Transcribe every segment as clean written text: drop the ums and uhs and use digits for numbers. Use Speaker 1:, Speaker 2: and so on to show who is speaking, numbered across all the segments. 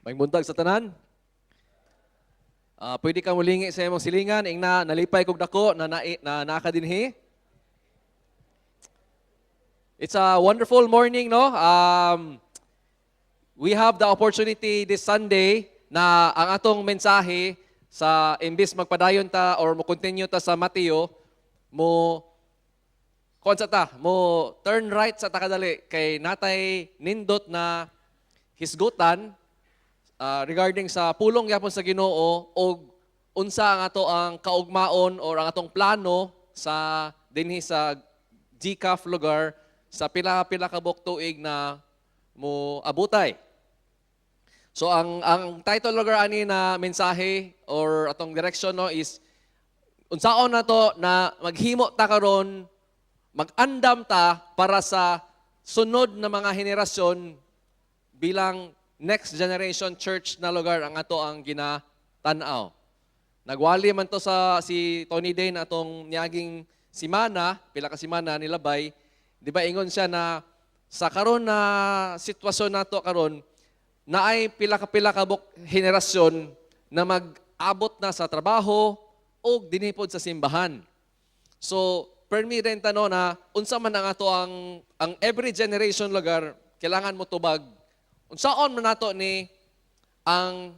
Speaker 1: Maayong buntag sa tanan. Pwede ka mulingi sa imong silingan, ingna nalipay kog dako na naa ka dinhi. It's a wonderful morning, no? We have the opportunity this Sunday na ang atong mensahe sa imbis magpadayon ta or mo continue ta sa Mateo, mo kuan sa ta, mo turn right sa takadali kay natay nindot na hisgutan regarding sa pulong gyapon sa Ginoo og unsa ang ato ang kaugmaon or ang atong plano sa dinhi sa GCAF lugar sa pila-pila ka buok tuig na mo abutay. So ang title lugar ani na mensahe or atong direction, no, is unsaon nato na maghimo ta karon, mag-andam ta para sa sunod na mga henerasyon bilang next generation church na lugar ang ato ang ginatan-aw. Nagwali man to sa si Tony Day na atong niaging simana, pila ka simana nilabay, di ba ingon siya na sa karon na sitwasyon nato karon, naay pila ka pila ka buok henerasyon na mag-abot na sa trabaho o dinhi pod sa simbahan. So, permi rin tano na unsa man ang ato ang every generation lugar kailangan mo tubag unsaon man nato ni ang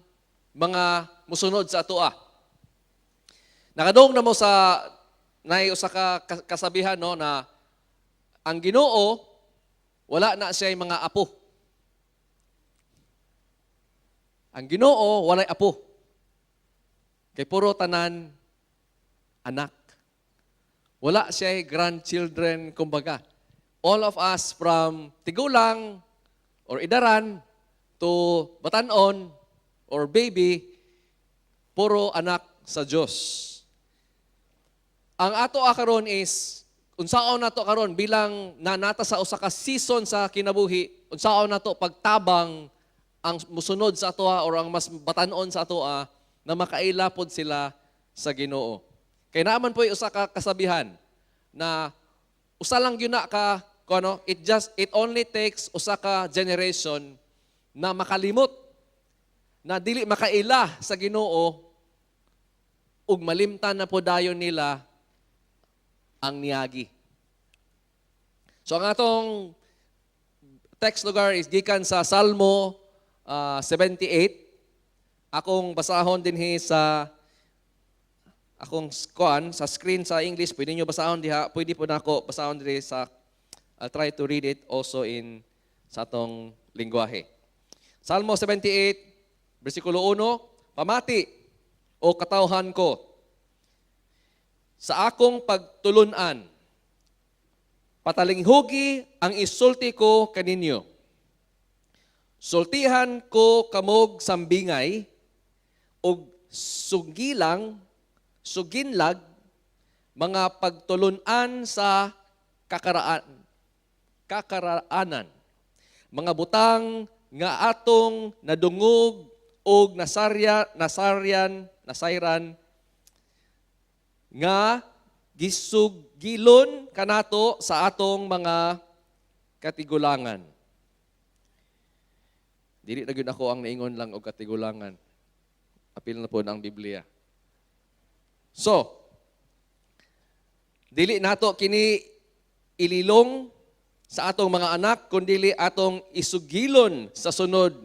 Speaker 1: mga musunod sa atoa. Nakadungog na mo sa nay usa ka kasabihan, no, na ang Ginoo wala na siya mga apo. Ang Ginoo walay apo. Kay puro tanan anak. Wala siya grandchildren kumbaga. All of us from tigulang or idaran to batanon or baby, puro anak sa Dios. Ang ato karon is unsaon nato karon bilang nanata sa usa ka season sa kinabuhi, unsaon nato pagtabang ang musunod sa atoa or ang mas batanon sa atoa na makaila pod sila sa Ginoo. Kay naaman po usa ka kasabihan na usa lang gyud na ka kuno, it only takes usa ka generation na makalimot na dili makaila sa Ginoo ug malimtan na po dayon nila ang niagi. So ang atong text lugar is gikan sa Salmo 78. Akong basahon dinhi sa akong kuan sa screen sa English, pwede niyo basahon diha, pwede po nako basahon diri sa I'll try to read it also in sa atong lingwahe. Salmo 78, versikulo 1, "Pamati, o katawhan ko, sa akong pagtulunan, patalinghugi ang isulti ko kaninyo. Sultihan ko kamog sambingay, ug sugilang, suginlag, mga pagtulunan sa kakaraanan. Mga butang nga atong nadungog og nasarya, nasaryan, nasayran nga gisugilon kanato sa atong mga katigulangan." Dili na gyud ako ang naingon lang og katigulangan. Apil na po ang Biblia. So, dili nato kini ililong sa atong mga anak, kundili atong isugilon sa sunod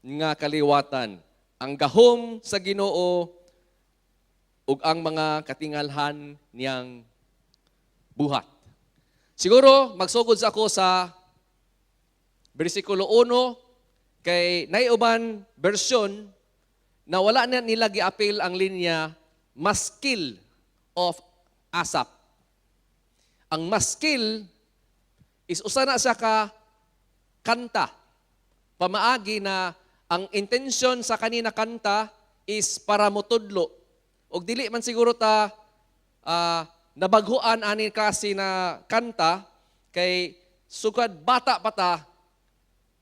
Speaker 1: nga kaliwatan ang gahom sa Ginoo ug ang mga katingalhan niyang buhat. Siguro magsugod sa ako sa bersikulo 1 kay naiuban version na wala na nila giapil ang linya Maskil of Asaph. Ang maskil is usa na siya ka kanta. Pamaagi na ang intention sa kanina kanta is para motudlo. Og dili man siguro ta nabaghuan ani klase na kanta kay sukad bata pa ta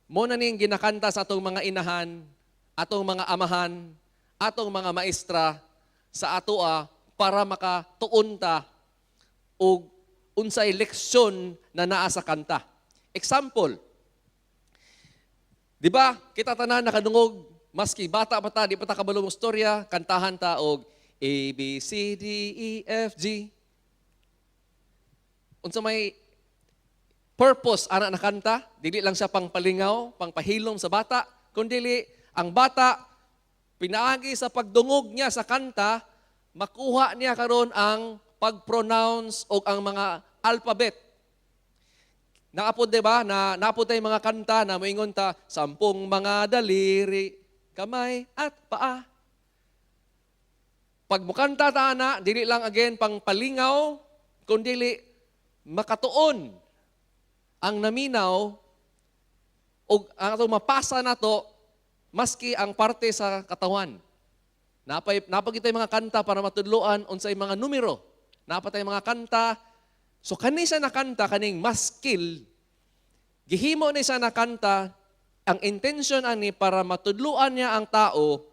Speaker 1: mo na ning ginakanta sa atong mga inahan, atong mga amahan, atong mga maestra sa atoa para makatuon ta og unsay leksyon na naa sa kanta. Example, Di ba? Kita tanan nakadungog, maski bata pa ta, di pa ta kabalo mo storya, kantahan ta og A B C D E F G. Unsa may purpose ana na kanta? Dili lang siya pangpalingaw, pangpahilom sa bata, kundi ang bata, pinaagi sa pagdungog niya sa kanta, makuha niya karon ang pag-pronounce o ang mga alphabet. Naapod, di ba? Na naapod tay mga kanta na moingon ta, 10 mga daliri, kamay at paa. Pag mukanta ta ana, dili lang again pang palingaw, kundi makatuon ang naminaw o ang atong mapasa nato maski ang parte sa katawan. Napay mga kanta para matudloan unsay mga numero. Napatay mga kanta. So kani siya nakanta, kaning maskil, gihimo ni siya nakanta, ang intention ani para matudloan niya ang tao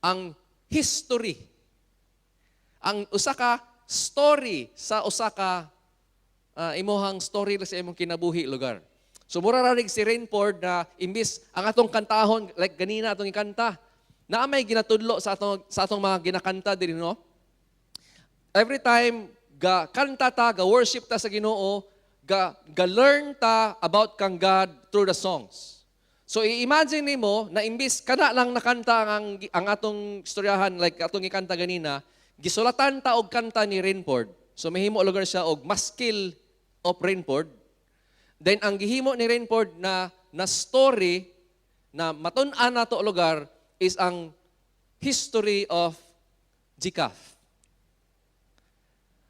Speaker 1: ang history. Ang usa ka story sa usa ka imuhang story sa imong kinabuhi lugar. So mura ra si Rainford na imbis ang atong kantahon, like ganina atong ikanta, na may ginatudlo sa atong mga ginakanta diri, no? Every time ga kanta ta, ga worship ta sa Ginoo, ga learn ta about kang God through the songs. So i-imagine nimo na imbis kana lang nakanta ang atong istoryahan, like atong ikanta ganina, gisulatan ta og kanta ni Rainford. So mahimo lugar siya og Maskil of Rainford. Then ang gihimo ni Rainford na story na matun-an nato lugar is ang history of GCAF.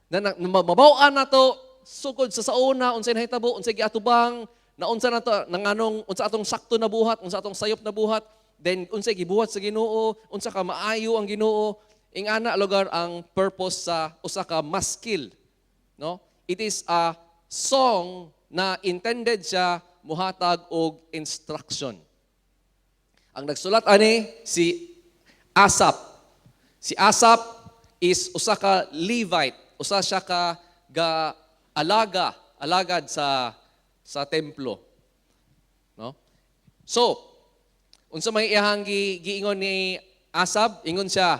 Speaker 1: Na mabaw-an nato sugod sa sauna, unsay nahitabo, unsay giatubang, na unsa nato nanganong unsa atong sakto na buhat, unsa atong sayop na buhat, then unsay gibuhat sa Ginoo, unsa ka maayo ang Ginoo. Ingana lugar ang purpose sa usa ka maskil, no? It is a song na intended siya muhatag og instruction. Ang nagsulat ani si Asap. Si Asap is usa ka Levite, usa siya ka ga alaga, alagad sa templo. No? So, unsa may iyahang giingon ni Asap? Ingon siya,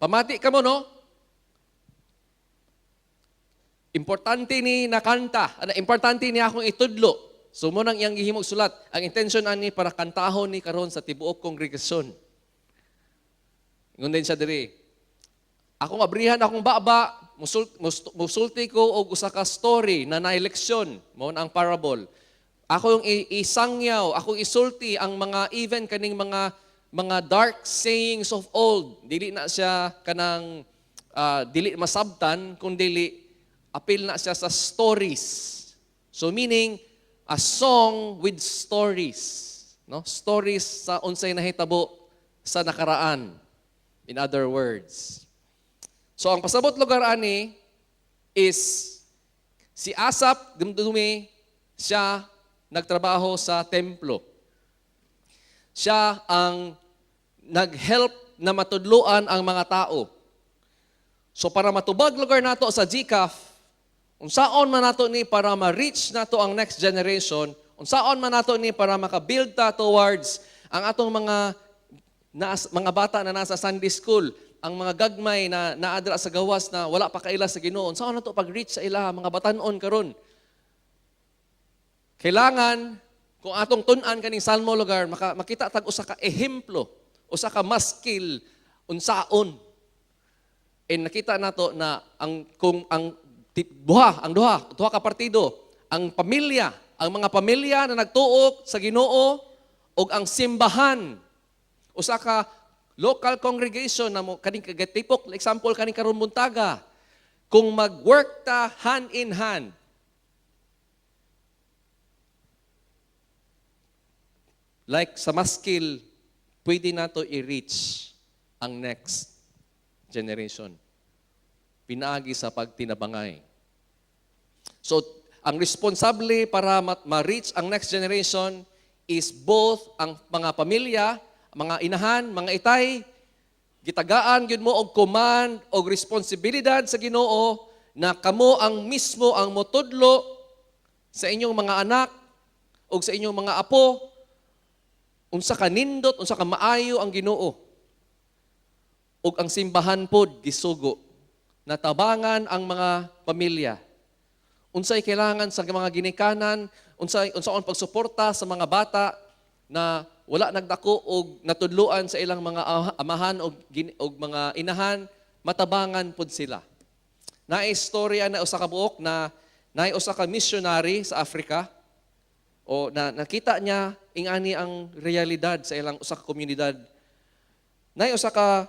Speaker 1: "Pamati kamo, no? Importante ni nakanta, ano, importante ni akong itudlo." So mo nang iyang gihimog sulat. Ang intention ani para kantahon ni karon sa tibuok kongregasyon. Ingon din siya diri, "Akong abrihan akong baba, musulti ko og usa ka story na naeleksyon, mao na ang parable. Ako yung isangyaw, akong isulti ang mga even kaning mga dark sayings of old." Dili na siya kanang dili masabtan, kung dili apil na siya sa stories. So meaning a song with stories, no? Stories sa unsay nahitabo sa nakaraan. In other words. So ang pasabot lugar ani is si Asap, dumdumi siya nagtrabaho sa templo. Siya ang nag-help na matudluan ang mga tao. So para matubag lugar nato sa GCAF, unsaon man nato ni para ma-reach nato ang next generation, unsaon man nato ni para maka-build ta towards ang atong mga bata na nasa Sunday school, ang mga gagmay na naadra sa gawas na wala pa kaila sa Ginoo, unsaon nato pag-reach sa ila mga batan-on karon? Kailangan kung atong tun-an kaning Salmo lugar, makita tag usa ka ehemplo, usa ka maskil unsaon. And nakita nato na ang kung ang duha, ang duha, duha ka partido, ang pamilya, ang mga pamilya na nagtuok sa Ginoo ug ang simbahan, usa ka local congregation na mo kaning kagatipok, example kaning karon buntaga, kung mag-work ta hand in hand, like sa maskil, pwede nato i-reach ang next generation. Pinaagi sa pagtinabangay. So, ang responsable para ma-reach ang next generation is both ang mga pamilya, mga inahan, mga itay, gitagaan gyud mo og command og responsibilidad sa Ginoo na kamo ang mismo ang motudlo sa inyong mga anak o sa inyong mga apo. Unsa ka nindot, unsa ka maayo ang Ginoo. Ug ang simbahan pod gisugo na tabangan ang mga pamilya. Unsay kailangan sa mga ginikanan, unsay unsaon pagsuporta sa mga bata na wala nagdako og natudluan sa ilang mga amahan og mga inahan, matabangan pod sila. Naay istorya na usa ka buok na naay usa ka missionary sa Africa o na nakita niya ingani ang realidad sa ilang usa ka komunidad. Naay usa ka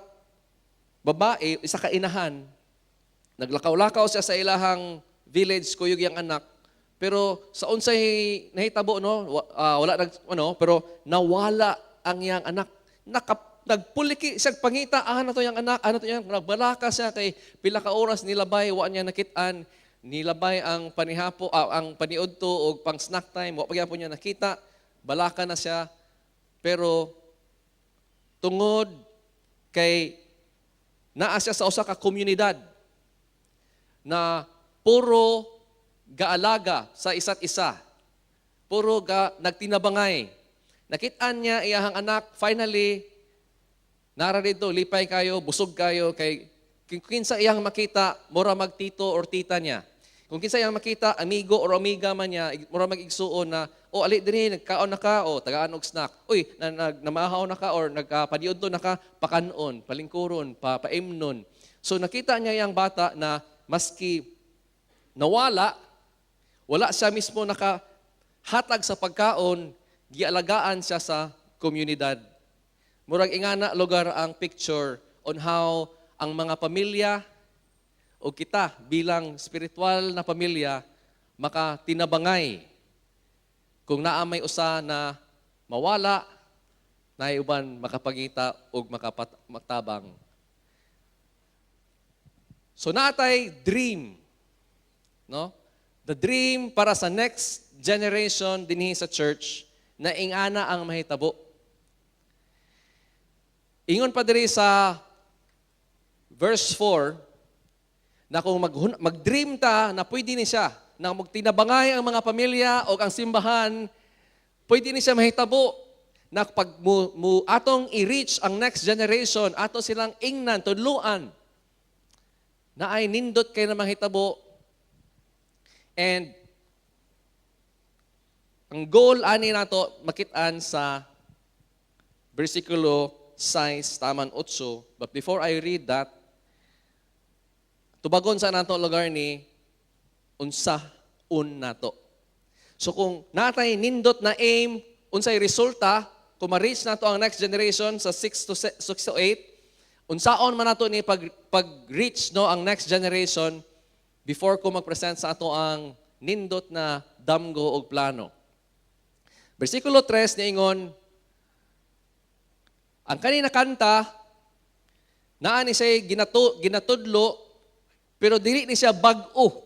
Speaker 1: babae, isa ka inahan, naglakaw-lakaw siya sa ilahang village kuyog iyang anak. Pero sa unsay nahitabo, no, wala nag ano, pero nawala ang iyang anak. Nagpuliki siya pangita, ah, na to iyang anak, ano to iyang nagbalaka siya kay pila ka oras nilabay, wa niya nakit-an, nilabay ang panihapo, ang paniudto og pang snack time, wa pa gyapon niya nakita, balaka na siya. Pero tungod kay naa siya sa usa ka komunidad na puro gaalaga sa isa't isa. Puro ga nagtinabangay. Nakitaan niya iyahang anak, finally, nara dito, lipay kayo, busog kayo, kay kung kinsa iyang makita, mura magtito or tita niya. Kung kinsa iyang makita, amigo or amiga man niya, mura mag-igsuon na, "Oh, ali dinhi, nagkaon na ka?" O tagaan og snack. "Uy, namahaw na ka or nagpaniudto na ka?" Pakanon, palingkuron, paimnon. So nakita niya yung bata na maski nawala, wala siya mismo nakahatag sa pagkaon, gialagaan siya sa komunidad. Murag ingana lugar ang picture on how ang mga pamilya o kita bilang spiritual na pamilya makatinabangay kung naa may usa na mawala, naay uban makapangita og matabang. So natay dream, no? The dream para sa next generation dinhi sa church na ingana ang mahitabo. Ingon pa diri sa verse 4 na kung mag-dream ta na pwede ni siya na magtinabangay ang mga pamilya o ang simbahan, pwede ni siya mahitabo na pag mo atong i-reach ang next generation, ato silang ingnan, tudluan, na ay nindot kay na mahitabo. And ang goal ani nato makitaan sa versikulo 6 taman 8. But before I read that, tubagon sa nato lugar ni unsa un nato. So kung natay nindot na aim, unsay resulta kung ma-reach nato ang next generation sa 6 to 8, unsaon man nato ni pag reach, no, ang next generation before ko mag-present sa ato ang nindot na damgo og plano. Versikulo 3 niingon, ang kanina kanta, naa ni siya ginatudlo, pero dili ni siya bag-o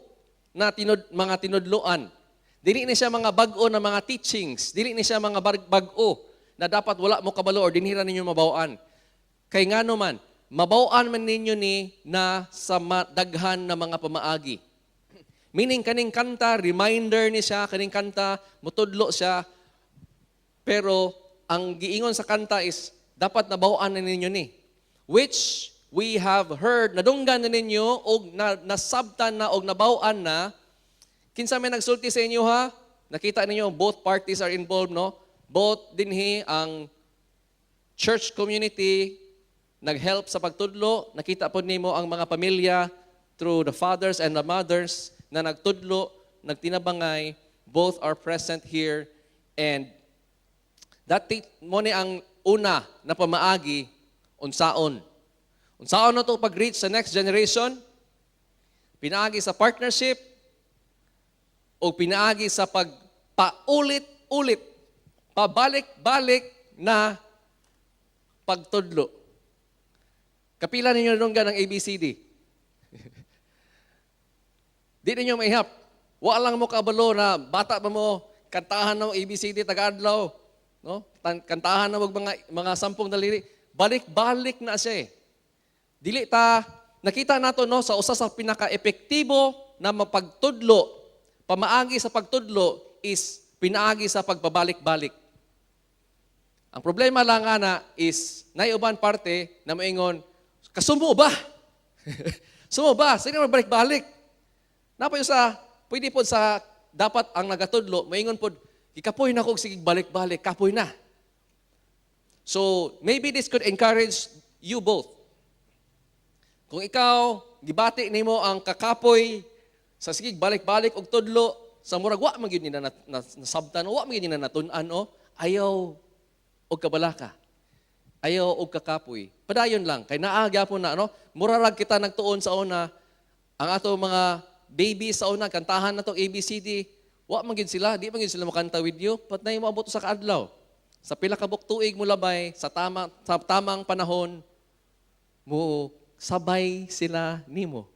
Speaker 1: na mga tinudloan. Dili ni siya mga bag-o na mga teachings. Dili ni siya mga bag-o na dapat wala mo kabalo or dinhira ninyo mabawaan. Kay ngano man, mabawaan man ninyo ni na sa daghan na mga pamaagi. Meaning kaning kanta, reminder ni siya, kaning kanta, mutudlo siya, pero ang giingon sa kanta is, dapat nabawaan na ninyo ni. Which we have heard, nadunggan na ninyo, og nasabtan na, og nabawaan na. Kinsa may nagsulti sa inyo, ha? Nakita ninyo, both parties are involved, no? Both dinhi ang church community nag-help sa pagtudlo. Nakita po nimo ang mga pamilya through the fathers and the mothers na nagtudlo, nagtinabangay, both are present here, and that mo ni ang una na pamaagi unsaon. Unsaon na to pag-reach sa next generation? Pinaagi sa partnership o pinaagi sa pagpaulit-ulit, pabalik-balik na pagtudlo. Kapila ninyo nadunggan ng ABCD? Di ninyo maihap. Wa lang mo kabalo na bata pa mo, kantahan na mo ABCD taga-adlaw. No? Kantahan na mo mga 10 daliri. Balik-balik na siya eh. Dili ta nakita nato, no, sa usa sa pinaka-epektibo na mapagtudlo, pamaagi sa pagtudlo is pinaagi sa pagbabalik-balik. Ang Ang problema lang ana is naay uban parte na moingon, "Kasumo ba? Sumo ba? Sige, balik-balik." Naa pay usa, pwede po sa dapat ang nagatudlo, moingon pod, "Gikapoy na ko sige balik-balik, kapoy na." So, maybe this could encourage you both. Kung ikaw, gibati nimo ang kakapoy sa sige balik-balik og tudlo, sa murag wa man gyud nila nasabtan, wa man gyud nila natun-an, o ayaw og kabalaka. Ayaw og kakapoy. Padayon lang kay naa gyapon na, no? Mura rag kita nagtuon sa una, ang ato mga baby sa una, kantahan na to ABCD, wa man gyud sila, di man gyud sila makanta with you, but na moabot sa kaadlaw. Sa pila ka buok tuig mo labay sa tamang panahon mo sabay sila nimo.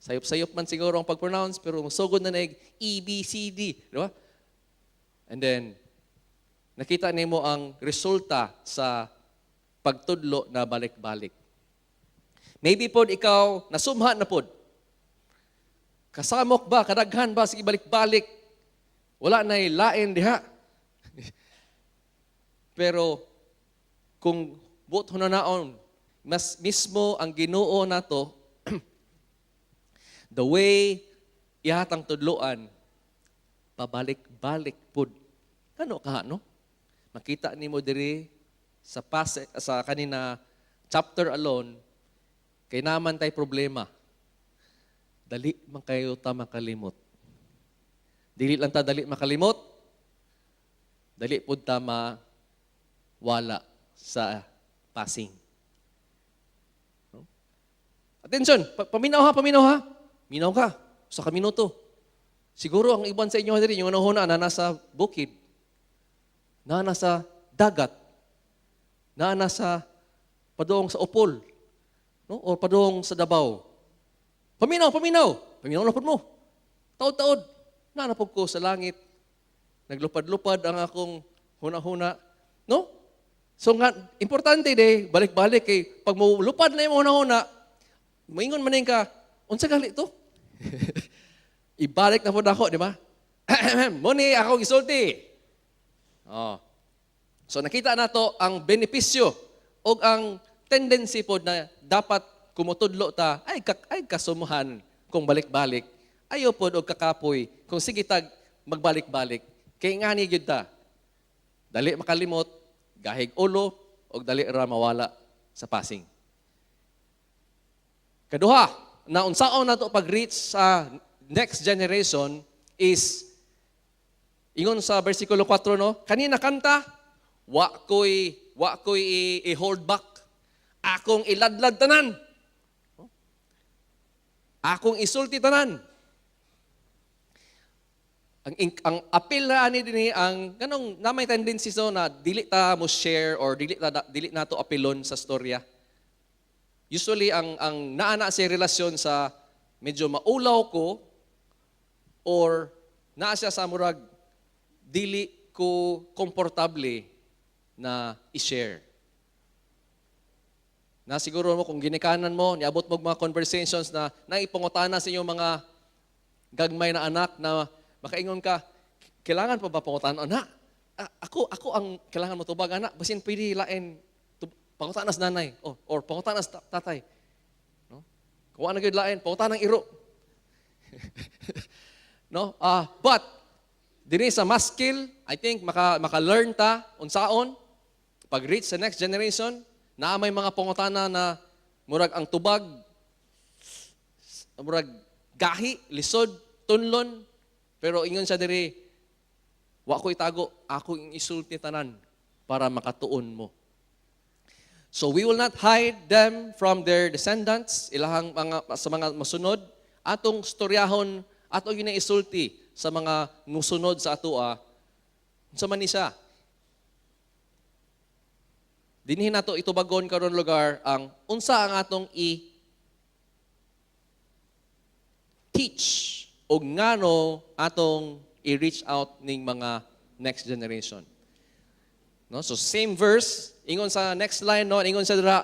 Speaker 1: Sayop-sayop man siguro ang pag-pronounce, pero sugod na nag E, B, C, D. Di ba? And then, nakita nimo ang resulta sa pagtudlo na balik-balik. Maybe pod ikaw, nasumha na pod. Kasamok ba, kadaghan ba, sige balik-balik. Wala na lain diha. Pero kung buot hunaon, mas mismo ang Ginoo nato, the way ihatang tudloan, pabalik-balik pud. Kano ka, no? Makita nimo diri sa pase, sa kanina chapter alone, kay naman tay problema. Dali man kayo ta makalimot. Dili lang ta dali makalimot, dali pud ta wala sa passing. No? Attention, paminaw ha, paminaw ha. Minaw ka, sa ka minuto. Siguro ang iban sa inyo diri, yung una na nasa bukid, na nasa dagat, na nasa padong sa Opol, no? O padong sa Davao. Paminaw, paminaw. Paminaw na pud mo. Taod-taod. Naa na pud ko sa langit. Naglupad-lupad ang akong huna-huna. No? So nga, importante de, balik-balik kay pag mo lupad na yung huna-huna, moingon man ka, "Unsa gali to?" Ibalik na po ako, di ba? Mao ni ako gisulti. Oh. So nakita nato ang benepisyo o ang tendency po na dapat kumutudlo ta ay kasumuhan kung balik-balik. Ayo pod og kakapoy kung sige tag magbalik-balik. Kay ngani gyud ta. Dali makalimot, gahig ulo og dali ra mawala sa passing. Kaduha, na unsaon nato pag-reach sa next generation is ingon sa versikulo 4, no, kanina kanta, Wa ko'y i-hold back. Akong iladlad tanan. Akong isulti tanan." Ang appeal na ani dinhi, ang ganong na may tendency so na dili ta mo share or dili nato apilon sa storya. Usually ang naa na sa relasyon sa medyo maulaw ko or naa siya sa murag dili ko komportable na i-share. Na siguro mo kung ginikanan mo, niabot mo mga conversations na naipangutana sa inyong mga gagmay na anak na makaingon ka, "Kailangan pa ba pangutana, anak? Ako ang kailangan mo tubag, anak. Basin pwede lain, pangutana sa nanay, oh, or pangutana sa tatay." No? Kung ano gyud lain, pangutana ng iro. No? But dinhi sa maskil, I think maka-learn ta unsaon pag reach sa next generation, naa may mga pangutana na murag ang tubag murag gahi, lisod, tunlon, pero ingon siya diri, "Wa ko itago, ako ing isulti tanan para makatuon mo." So we will not hide them from their descendants, ilahang mga sa mga masunod, atong storyahon, atong ginaisulti sa mga musunod sa atoa. Unsa man ni siya? Dinhi nato itubagon karon lugar ang unsa ang atong i teach o ngano atong i-reach out ning mga next generation. No? So same verse, ingon sa next line, no, ingon sa dira,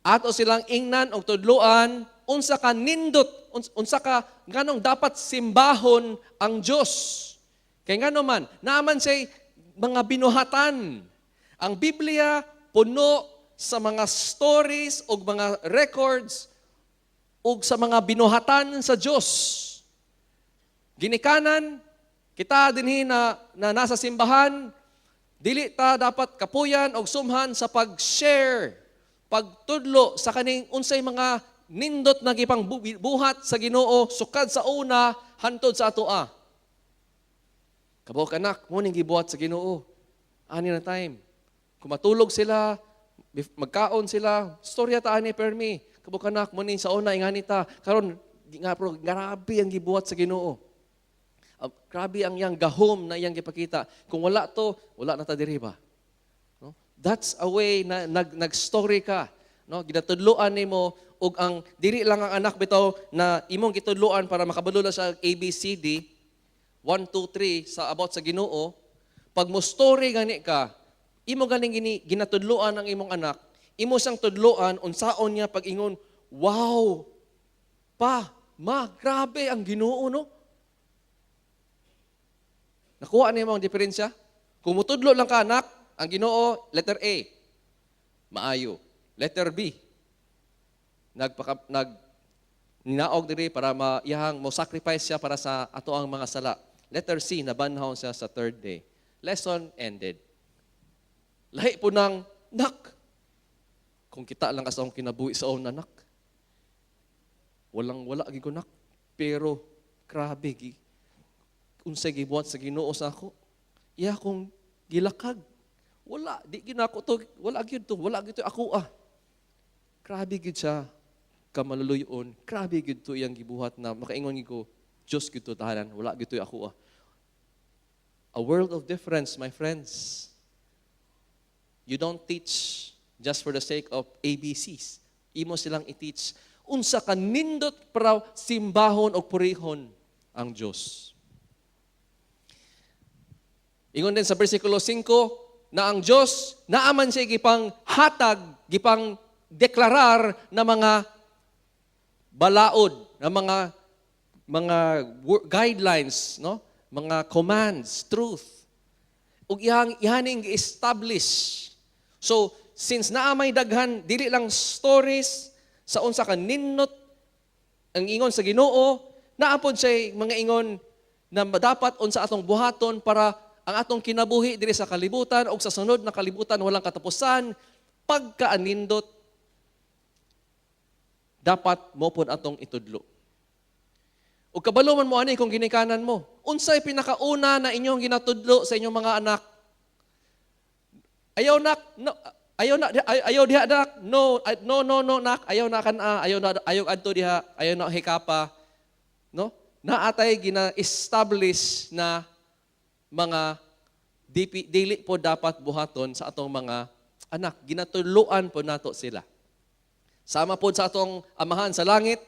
Speaker 1: ato silang ingnan og tudluan unsa ka nindot, unsa ka nganong dapat simbahon ang Dios. Kay ngano man, naa man say mga binuhatan. Ang Biblia puno sa mga stories ug mga records ug sa mga binuhatan sa Dios. Ginikanan, kita dinhi na nasa simbahan, dili ta dapat kapuyan og sumhan sa pag-share, pagtudlo sa kaning unsay mga nindot na gipang buhat sa Ginoo sukad sa una hantod sa atoa. "Kabaw ka, anak, mao ning gibuhat sa Ginoo." Ani na time. Kung matulog sila, magkaon sila, storya ta ani permi. "Kabaw ka, anak, mao ning sa una ingani ta. Karon nga pero grabe ang gibuhat sa Ginoo. Grabe ang iyang gahom na iyang gipakita. Kung wala to, wala na ta diri ba?" No? That's a way na nag-story ka. No? Ginatudloan nimo ug ang dili lang ang anak bitaw na imong gitudloan para makabalo lang sa A B C D 1 2 3 sa about sa Ginoo. Pag mo story gani ka, imo ganing ginatudloan ang imong anak, imo siyang tudloan unsaon niya pag-ingon, "Wow, pa, ma, grabe ang Ginoo, no?" Nakuha nimo ang diferensya? Kung mutudlo lang ka, "Anak, ang Ginoo, letter A, maayo. Letter B, nagpaka, ninaog diri para maiyahang mo sacrifice siya para sa ato ang mga sala. Letter C, nabanhaw siya sa third day." Lesson ended. Lahi po ng, "Nak, kung kita lang ka sa akong kinabuhi sa una, nak. Walang wala gyud ko, nak. Pero grabe gi unsay gibuhat sa Ginoo sa ako. Iya akong gilakag. Wala, di gyud nako to, wala gyud to, wala gyud to ako ah. Grabe gyud siya kamaluluyon. Grabe gyud to iyang gibuhat na makaingon gyud ko, Diyos gyud to tahanan, wala gyud to ako ah." A world of difference, my friends. You don't teach just for the sake of ABCs. Imo silang i-teach unsa ka nindot para simbahon o purihon ang Diyos. Ingon din sa versikulo 5 na ang Diyos naaman siya gipang hatag, gipang deklarar na mga balaod, na mga guidelines, no? Mga commands, truth. Ug iyang ihaning gi-establish. So, since naa may daghan dili lang stories sa unsa ka nindot ang ingon sa Ginoo, naa pod siya mga ingon na dapat unsa atong buhaton para ang atong kinabuhi diri sa kalibutan o sa sunod na kalibutan walang katapusan, pagkaanindot dapat mo pod atong itudlo. Ug kabalo man mo ani kung ginikanan mo. Unsay pinakauna na inyong ginatudlo sa inyong mga anak? "Ayaw nak, no, ayaw na, ayaw diha, nak, no, no, no, no, nak, ayaw na kan ayaw na, ayaw adto diha, ayaw na hikapa." No? Naatay gina-establish na mga dili po dapat buhaton sa atong mga anak. Ginatudloan po nato sila. Sama po sa atong Amahan sa langit,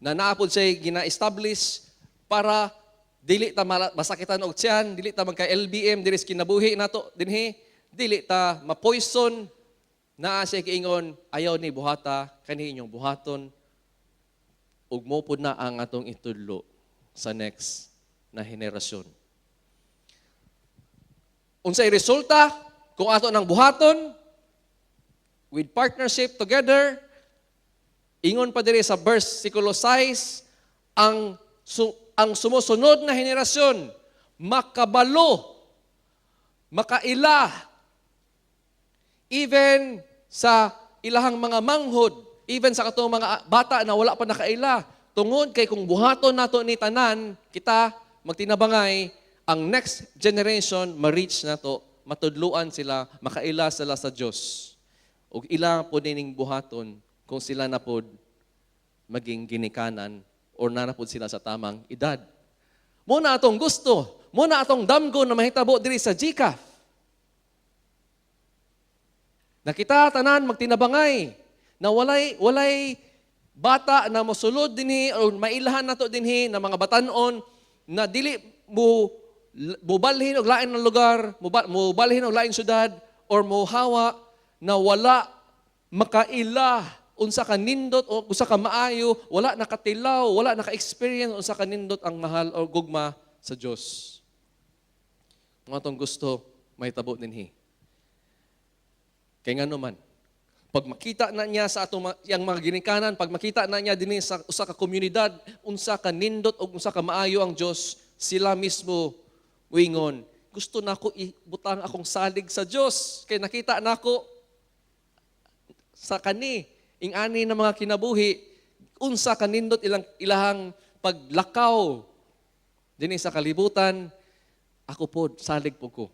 Speaker 1: na naa pod siya gina-establish para dili ta masakitan og tiyan, dili ta magka LBM diri sa kinabuhi nato dinhi, dili ta ma-poison, naa siya giingon, "Ayaw ni buhata, kani inyong buhaton," ug mo pod na ang atong itudlo sa next na henerasyon. Unsay resulta kung ato nang buhaton with partnership together? Ingon pa diri sa verse 6, ang sumusunod na henerasyon makabalo, makaila, even sa ilahang mga manghod, even sa katong mga bata na wala pa nakaila, tungod kay kung buhaton nato ni tanan, kita magtinabangay, ang next generation ma-reach nato, matudluan sila, makaila sila sa Dios. Ug ila po nining buhaton kung sila na pod maging ginikanan or na pod sila sa tamang edad. Mo na atong gusto, mo na atong damgo na mahitabo diri sa GCAF. Na kita tanan magtinabangay na walay bata na mosulod dinhi o mailahan nato dinhi na mga batanon na dili mo mubalhin og lain ng lugar, mubalhin og lain syudad or mohawa na wala makaila unsa ka nindot o usa ka maayo, wala nakatilaw, wala naka-experience unsa ka nindot ang mahal o gugma sa Dios. Mga atong gusto mahitabo dinhi. Kay ngano man, pag makita na niya sa atong iyang mga ginikanan, pag makita na niya dinhi sa usa ka komunidad, unsa ka nindot o unsa ka maayo ang Dios, sila mismo muingon, "Gusto nako ibutang akong salig sa Dios kay nakita nako sa kani ing-ani na mga kinabuhi, unsa ka nindot ilang ilahang paglakaw dinhi sa kalibutan. Ako po, salig po ko."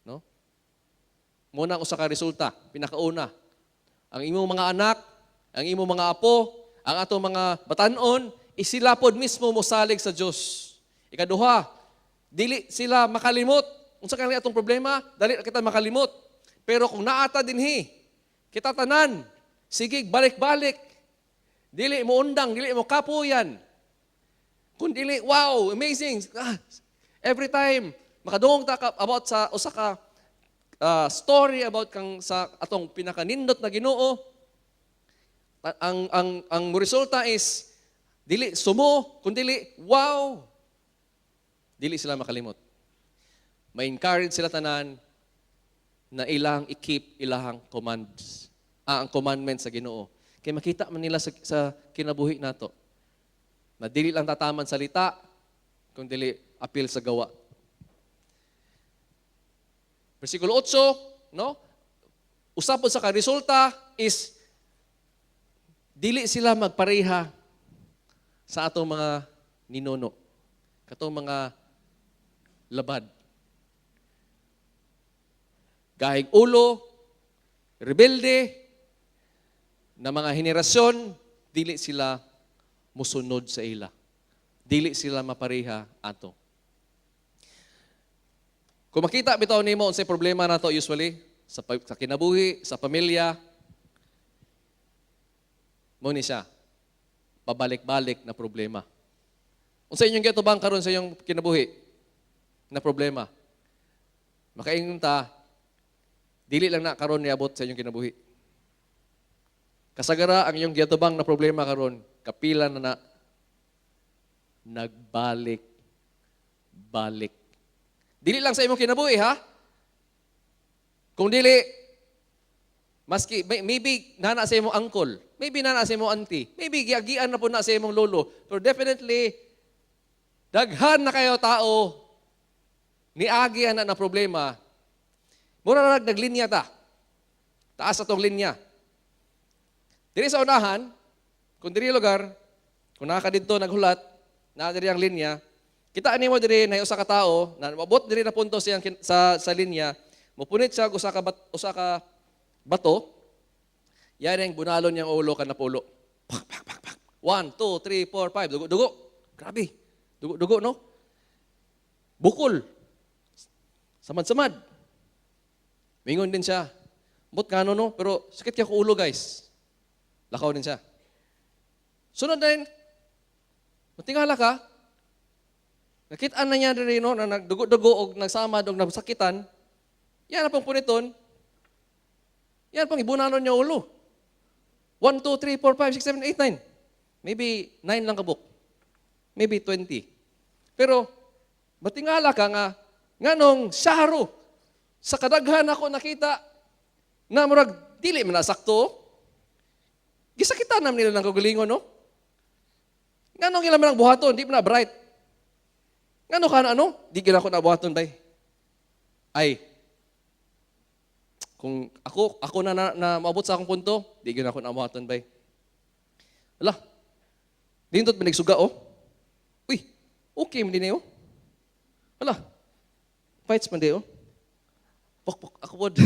Speaker 1: No? Mao na usa ka resulta, pinakauna. Ang imong mga anak, ang imong mga apo, ang atong mga batanon, isila pod mismo mosalig sa Dios. Ikaduha, dili sila makalimot. Unsa kani atong problema? Dali ra kita makalimot. Pero kung naata dinhi, kita tanan, sige, balik-balik. Dili mo undang, dili mo kapuyan. Kung dili, wow, amazing. Ah, every time, makadungog ta ka about sa usa ka story about kang sa atong pinakanindot na Ginoo, ang resulta is dili sumo kun dili wow. Dili sila makalimot. Ma-encourage sila tanan na ilang i-keep ilahang commands, ang commandments sa Ginoo. Kay makita man nila sa kinabuhi nato na dili lang tataman salita, kung dili apil sa gawa. Versikulo 8, no? Usa pod sa ka-resulta is dili sila magpareha sa atong mga ninuno. Katong mga labad. Gahig ulo, rebelde, na mga henerasyon, dili sila musunod sa ila. Dili sila mapareha ato. Kung makita bitaw nimo unsay problema nato usually sa kinabuhi, sa pamilya, mo ni siya pabalik-balik na problema. Unsa inyong giatubang karon sa inyong kinabuhi na problema? Makaingon ta, dili lang na karon niabot sa inyong kinabuhi. Kasagara ang inyong giatubang na problema karon, kapila na na nagbalik balik. Dili lang sa imong kinabuhi, ha? Kung dili maski maybe nana sa imong uncle, maybe nana sa imong auntie, maybe giagian na po na sa imong lolo, pero definitely daghan na kayo tao niagi ana na problema. Mura na naglinya ta. Taas atong linya. Diri sa unahan, kung diri lugar, kung naa ka didto naghulat, naa diri ang linya, kita nimo diri na usa ka tawo na maabot diri na punto siyang sa linya, mopunit siya og usa ka bato, yan ang bunalon niyang ulo ka napulo. Pak, pak, pak, pak. One, two, three, four, five. Dugo, dugo. Grabe. Dugo, dugo, no? Bukol. Samad-samad. Mingon din siya. But ngano, no? Pero sakit kaya ko ulo, guys. Lakaw din siya. Sunod din, matingala ka, nakita na niya diri, no, na nagdugo-dugo og nagsamad og nagsakitan, yan na pong puniton, yan pong ibunanon niya ulo. 1, 2, 3, 4, 5, 6, 7, 8, 9. Maybe 9 lang kabuk. Maybe 20. Pero, matingala ka nga, nganong syaro, sa kadaghan ako nakita, na murag, dili man na sakto. Gisakitan naman nila ng kagalingon, no? Nganong ila man ang buhaton, di man na bright. Ngano ka na ano? Di gina ako na buhaton, bay. Ay, kung ako na maabot sa akong punto, di gina ako na buhaton, bay. Ala, nindot man nagsuga, oh. Uy, okay man din eh, oh. Ala, fights man di, oh. Pok, pok, ako pod.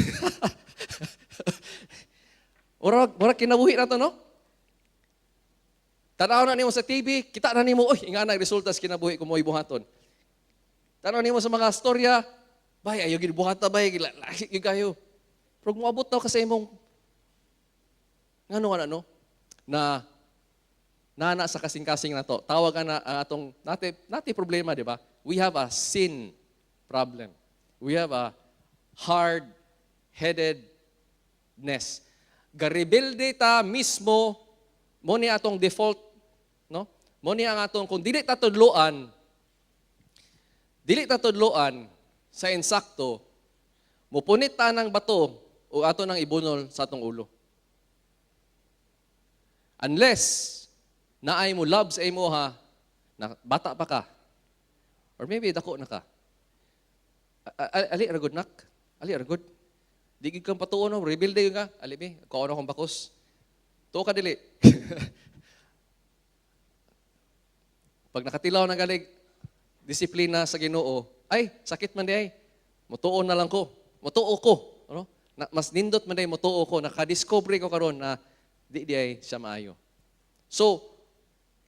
Speaker 1: Murag, murag kinabuhi na to, no? Tanaw na nimo sa TV, kita na nimo, uy, nga na resulta sa kinabuhi kung mo'y buhaton. Tanaw nimo sa mga storya, bay, ayaw gid buhata, bay, lagi gyud kayo. Pero kung moabot daw ka sa imong, ngano nga na, no? Na, nana sa kasing-kasing na to. Tawag na ang atong, nati problema, di ba? We have a sin problem. We have a hard-headedness. Garebelde ta mismo, mo ni atong default, no? Mo ni ang atong, kung dili ta tudloan sa insakto, Mupunit ta ng bato o ato nang ibunol sa atong ulo. Unless naay mo love sa imo ha, na bata pa ka, or maybe dako na ka. Ali ra gud, nak. Ali ra gud. Di gid kang patuon no, rebuild ka. Ali bi, kuha na akong bakos. Tuo ka dili. Pag nakatilaw na galig disiplina sa Ginoo, ay sakit man di ay. Mutuon na lang ko. Mutuo ko, ano? Na, mas nindot man di mutuo ko, nakadiscover ko karon na di di ay siya maayo. So,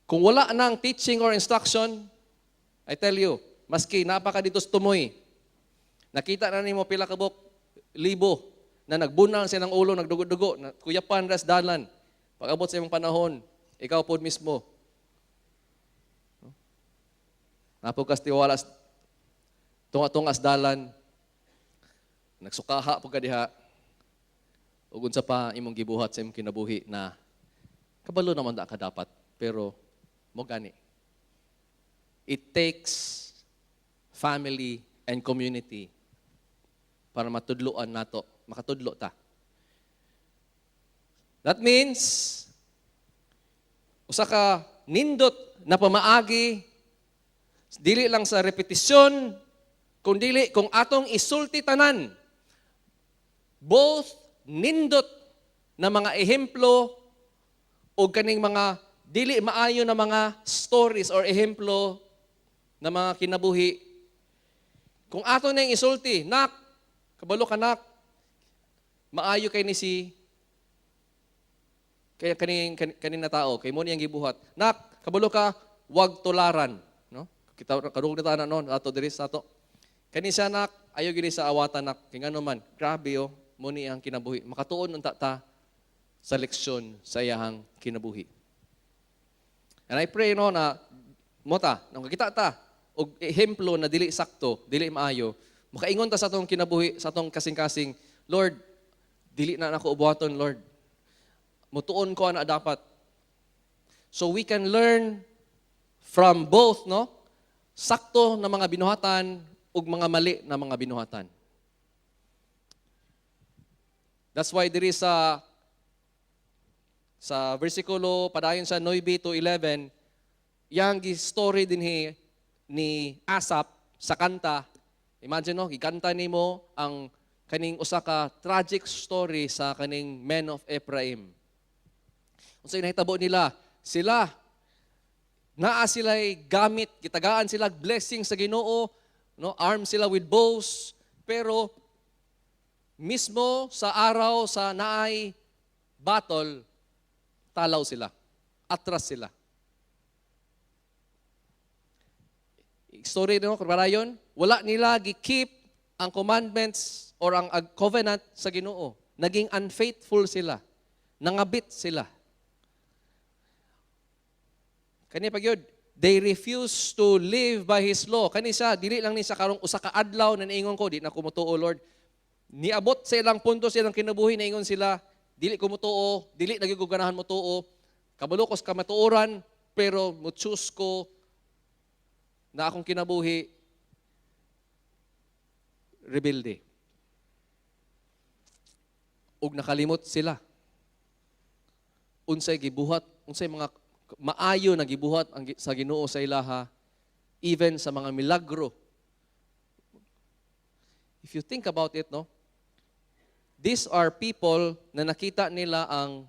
Speaker 1: kung wala nang teaching or instruction, I tell you, maski napaka dito sa tumoy, nakita na nimo pila ka buok libo na nagbunal siya ng ulo, nagdugo-dugo, na kuyapan ras dalan. Pag-abot sa imong panahon, ikaw pod mismo. Napog kas tiwala tunga-tunga sa dalan, nagsukaha po ka diha, ug unsa pa imong gibuhat sa imong kinabuhi na kabalo naman da ka dapat, pero mo gani. It takes family and community para matudloan nato, makatudlo ta. That means, usa ka nindot na pamaagi, dili lang sa repetisyon, kung dili, kung atong isulti tanan, both nindot na mga ehemplo o kaning mga dili maayo na mga stories or ehemplo na mga kinabuhi. Kung ato na yung isulti, "Nak, kabalo ka nak, maayo kay ni si kaya kaning kanin na tao, kay mo niyang gibuhat. Nak, kabalo ka, wag tularan," no? Kita kadugog na ta na noon ato diri sa ato. "Kani siya nak, ayo gini sa awatan nak, kay ngano man, grabe oh, mo ni ang kinabuhi." Makatuon unta ta sa leksyon sa iyahang kinabuhi. And I pray, no, na mo ta, nang kakita ta og ehemplo na dili sakto, dili maayo, makaingon ta sa atong kinabuhi, sa atong kasing-kasing, "Lord, dili na nako ubuhaton, Lord. Mutuon ko ana dapat." So we can learn from both, no? Sakto na mga binuhatan ug mga mali na mga binuhatan. That's why there is sa versikulo padayon sa 9 to 11, yang story dinhi ni Asap sa kanta. Imagine no, gikanta nimo ang kaning usa ka tragic story sa kaning men of Ephraim. Unsay nahitabo nila? Sila naa sila'y gamit, gitagaan sila blessing sa Ginoo, no? Armed sila with bows, pero mismo sa araw sa naay battle, talaw sila. Atras sila. Story no, karayon, wala nila gi-keep ang commandments or ang covenant sa Ginoo. Naging unfaithful sila. Nangabit sila. Kani pa gyud, they refuse to live by His law. Kani siya, dili lang ni sa karong usa ka adlaw na niingon ko, "Di na ko motuo, Lord." Niabot sa ilang punto sa ilang kinabuhi, niingon sila, "Dili ko motuo, dili na gyud ko ganahan motuo. Kabalo ko sa kamatuoran, pero mo choose ko na akong kinabuhi rebelde." Ug nakalimot sila. Unsay gibuhat, unsay mga maayo na gibuhat ang sa Ginoo sa ilaha, even sa mga milagro. If you think about it, no? These are people na nakita nila ang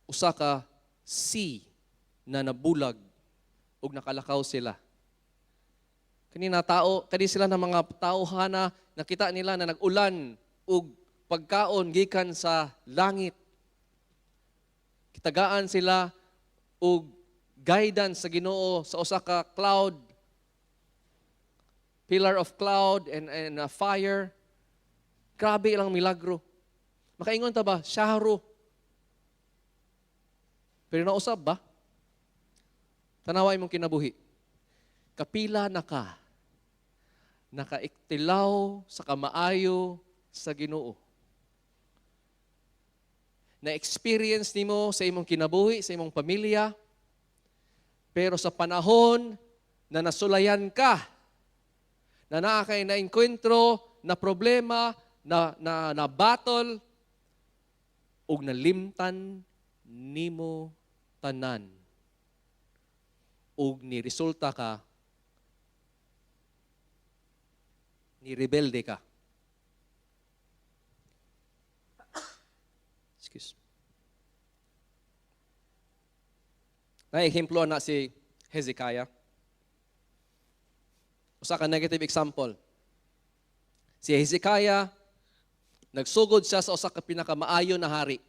Speaker 1: usa ka sea na nabulag ug nakalakaw sila. Kanina tao, kani sila ng mga tauhana, nakita nila na nag-ulan ug pagkaon gikan sa langit. Kitagaan sila og guidance sa Ginoo sa usa ka cloud, pillar of cloud and a fire. Grabe ilang milagro. Makaingon ta ba, syaro. Pero nausab ba? Tanawa imong kinabuhi. Kapila na ka nakaiktilaw sa kamaayo sa Ginoo na experience nimo sa imong kinabuhi, sa imong pamilya, pero sa panahon na nasulayan ka, na naa kay naengkwentro na problema, na battle, ug nalimtan nimo tanan. Ug ni resulta ka, ni rebelde ka. Excuse me. Na ehemplo na si Hezekiah. Usa ka negative example. Si Hezekiah, nagsugod siya sa usa ka pinakamaayo na hari.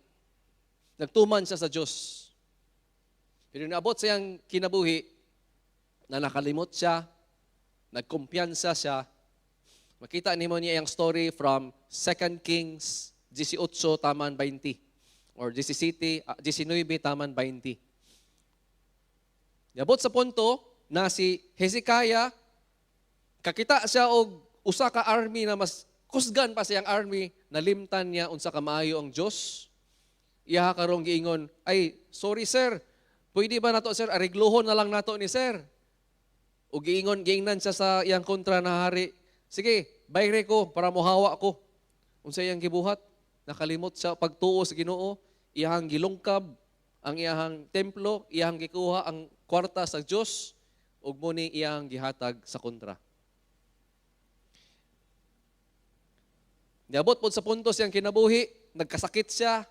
Speaker 1: Nagtuman siya sa Dios. Pero naabot sa iyang kinabuhi na nakalimot siya, nagkumpiyansa siya. Makita nimo niya ang story from 2 Kings 18 taman 20 or 17, 19 taman 20. Niabot sa punto na si Hezekiah, kakita siya og usa ka army na mas kusgan pa siyang army, nalimtan niya unsa ka maayo ang Dios. Iyaha karong giingon, "Ay, sorry sir, pwede ba nato sir, aregluhon na lang nato ni sir." O giingon, giingnan siya sa iyang kontra na hari, "Sige, bayre ko para mohawa ko." Unsa iyang gibuhat? Nakalimot siya pagtuo sa Ginoo, iyahang gilungkab ang iyahang templo, iyahang gikuha ang kwarta sa Dios ug mo ni iyang gihatag sa kontra. Niabot pod sa punto siyang kinabuhi, nagkasakit siya,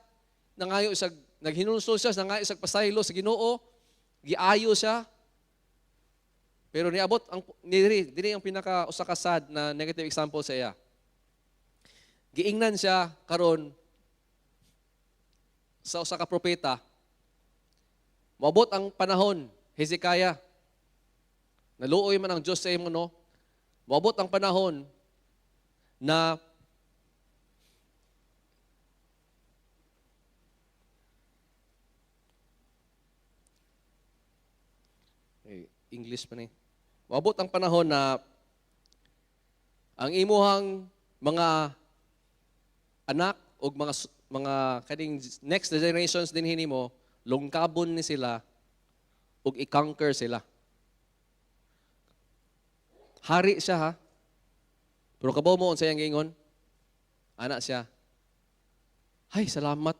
Speaker 1: nangayo siya, naghinulsol siya, nangayo siya pasaylo sa Ginoo, giayo siya. Pero niabot ang diri diri ang pinaka usa ka sad na negative example sa iya. Giingnan siya karon sa usa ka propeta. Moabot ang panahon, Hezekiah. Naluoy man ang Dios sa imo, no? Moabot ang panahon na English pa ni. Moabot ang panahon na ang imuhang mga anak o mga kaning next generations din hinimo, lungkabon ni sila ug i-conquer sila. Hari siya ha. Pero kabaw mo unsa iyang giingon? Ana siya. "Ay, salamat.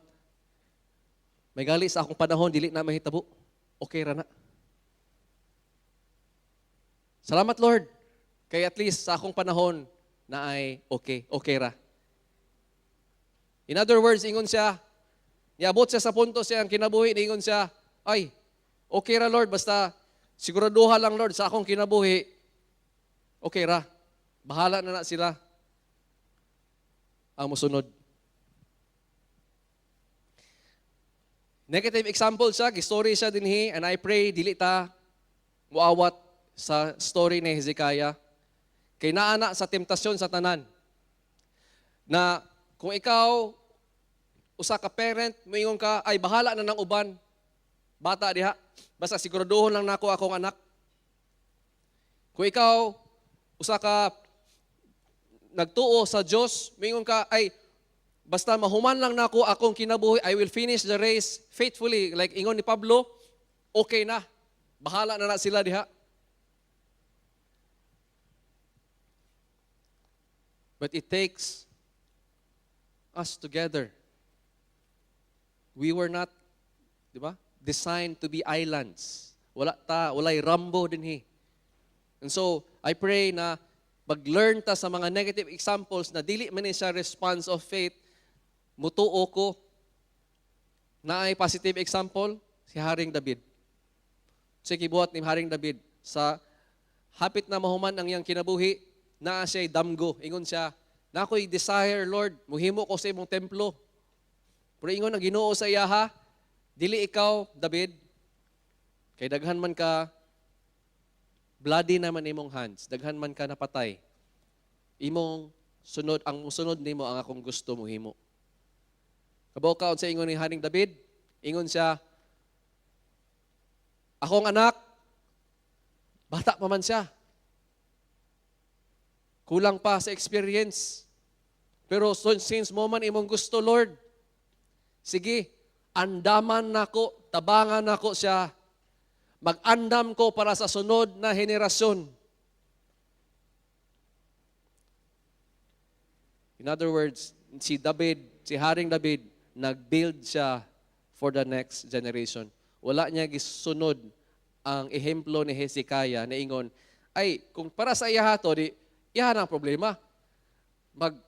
Speaker 1: May gali sa akong panahon dili na mahitabo. Okay ra na. Salamat Lord. Kay at least sa akong panahon na ay okay, okay ra." In other words, ingon siya, niabot siya sa punto siya ang kinabuhi, niingon siya, "Ay, okay ra Lord, basta siguraduha lang Lord sa akong kinabuhi, okay ra. Bahala na na sila ang musunod." Negative example siya, story siya dinhi, and I pray dili ta muawat sa story ni Hezekiah. Kay naa na sa temptasyon sa tanan. Na kung ikaw usa ka parent, moingon ka, "Ay, bahala na ng uban. Bata diha. Basta siguraduhon lang nako akong anak." Kung ikaw usa ka nagtuo sa Dios, moingon ka, "Ay, basta mahuman lang nako akong kinabuhi, I will finish the race faithfully." Like ingon ni Pablo, okay na. Bahala na na sila diha. But it takes us together. We were not, di ba, designed to be islands. Wala ta, walay Rambo dinhi. And so, I pray na mag-learn ta sa mga negative examples na dili man ni siya response of faith, mutuo ko. Na ay positive example, si Haring David. Sa kibuhat ni Haring David, sa hapit na mahuman ang iyang kinabuhi, naa siya'y damgo. Ingon siya, "Na ako'y desire, Lord, muhimo ko sa imong templo." Pero ingon ang Ginoo sa iya ha, "Dili ikaw, David, kay daghan man ka, bloody naman imong hands, daghan man ka napatay. Imong sunod, ang musunod nimo ang akong gusto muhimo." Kabaw ka sa ingon ni Haring David, ingon siya, "Akong anak, bata pa man siya. Kulang pa sa experience. Pero since mo man imong gusto, Lord, sige, andaman nako, tabangan nako siya. Mag-andam ko para sa sunod na henerasyon." In other words, si David, si Haring David, nag-build siya for the next generation. Wala niya gisunod ang ehemplo ni Hezekiah na ingon, "Ay, kung para sa iya to, di, iya na ang problema.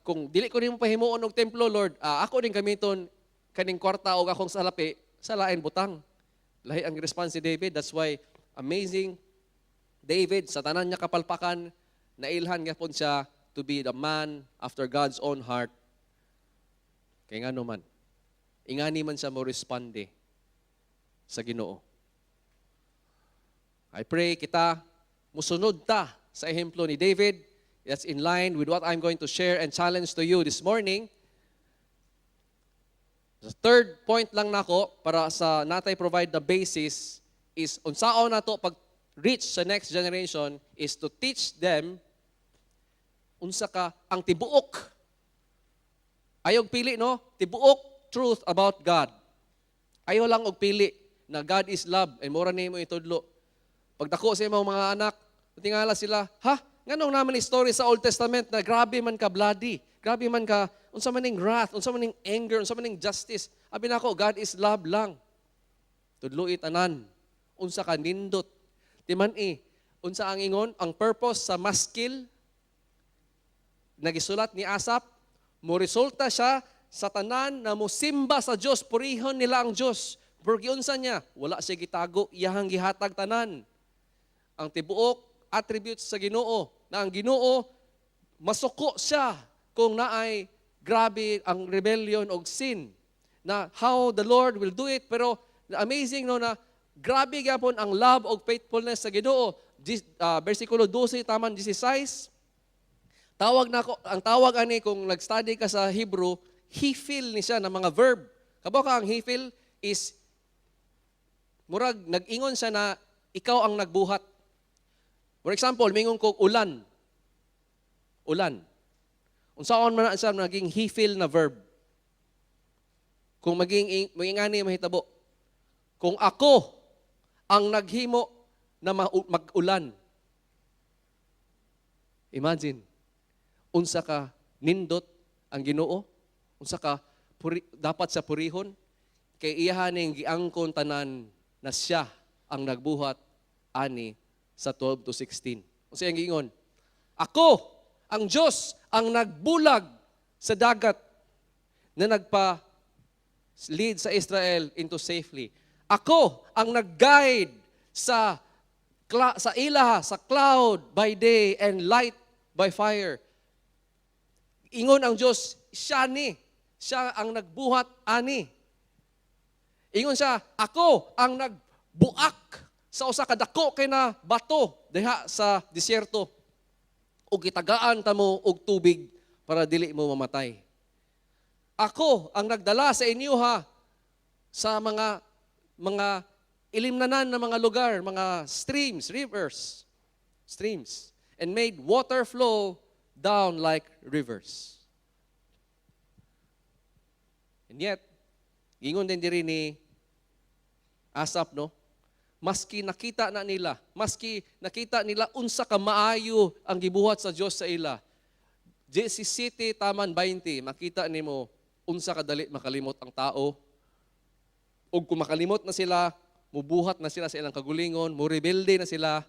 Speaker 1: Kung dili ko nimo pahimuon og templo, Lord, ako din gamiton kaning kwarta og akong salapi sa lain butang." Lahi ang response si David. That's why amazing David, sa tanan niya kapalpakan, nailhan gyapon siya to be the man after God's own heart. Kay ngano man, ingani man siya mo responde sa Ginoo. I pray kita musunod ta sa ehemplo ni David. That's in line with what I'm going to share and challenge to you this morning. The third point lang nako para sa natay provide the basis is unsaon nato pag reach sa next generation is to teach them unsa ka ang tibuok. Ayaw pili, no? Tibuok truth about God. Ayaw lang og pili na God is love and mura nimo itudlo. Pagdako sa imong mga anak, tingala sila, "Ha? Nganong naman ni story sa Old Testament na grabe man ka bloody, grabe man ka, unsa man ning wrath, unsa man ning anger, unsa man ning justice?" Abi nako, "God is love lang." Tudloi tanan. Unsa ka nindot. Timan i, unsa ang ingon, ang purpose sa maskil nagisulat ni Asap, mo resulta siya sa tanan na musimba sa Dios, purihon nila ang Dios. Pero giunsa niya? Wala siya gitago, iyahang gihatag tanan. Ang tibuok attributes sa Ginoo, na ang Ginoo masuko siya kung naay grabe ang rebellion og sin. Na how the Lord will do it, pero amazing, no, na grabe gyapon ang love og faithfulness sa Ginoo. Versikulo 12 taman 16. Tawag na ko, ang tawag ani kung nag-study ka sa Hebrew, hifil ni siya ng mga verb. Kabaw ka ang hifil is murag nag-ingon siya na ikaw ang nagbuhat. For example, mingon ko ulan. Ulan. Unsaon man na siya naging hifil na verb? Kung maging maging mahitabo. Kung ako ang naghimo na mag-ulan. Imagine, unsa ka nindot ang Ginoo, unsa ka puri, dapat sa purihon kay iya ning giangkon tanan na siya ang nagbuhat ani sa 12 to 16. Unsa iyang giingon? "Ako, ang Diyos, ang nagbulag sa dagat na nagpa lead sa Israel into safely. Ako ang nag-guide sa ilaha, sa cloud by day and light by fire." Ingon ang Diyos, siya ni. Siya ang nagbuhat ani. Ingon siya, "Ako ang nagbuak sa usa ka dako kay na bato diha sa disyerto. Ug gitagaan tamo og tubig para dili mo mamatay. Ako ang nagdala sa inyo ha sa mga ilimnanan na mga lugar, mga streams, rivers, streams, and made water flow down like rivers." And yet, ingon din diri ni Asap, no? Maski nakita na nila, maski nakita nila unsa ka maayo ang gibuhat sa Dios sa ila. 17 taman 20, makita nimo unsa kadali makalimot ang tao. Ug kung makalimot na sila, mubuhat na sila sa ilang kagulingon, murebelde na sila.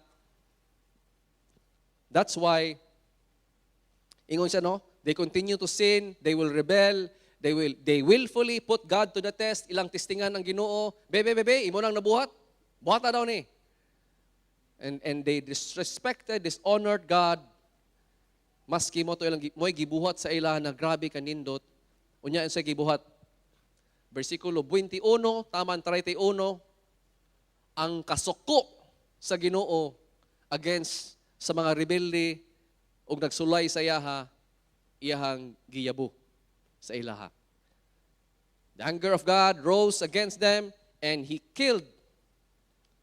Speaker 1: That's why ingon siya, no, they continue to sin, they will rebel, they willfully put God to the test, ilang testingan ang Ginoo. "Bebe, bebe, imo nang nabuhat. Buhata daw ni." And they disrespected, dishonored God. Maski mo to ilang mo'y gibuhat sa ila na grabe kanindot. Unya sa gibuhat. Versikulo 21, taman 31, ang kasuko sa Ginoo against sa mga rebelde ug nagsulay sa iyaha, iyahang giyabo sa ilaha. The anger of God rose against them and He killed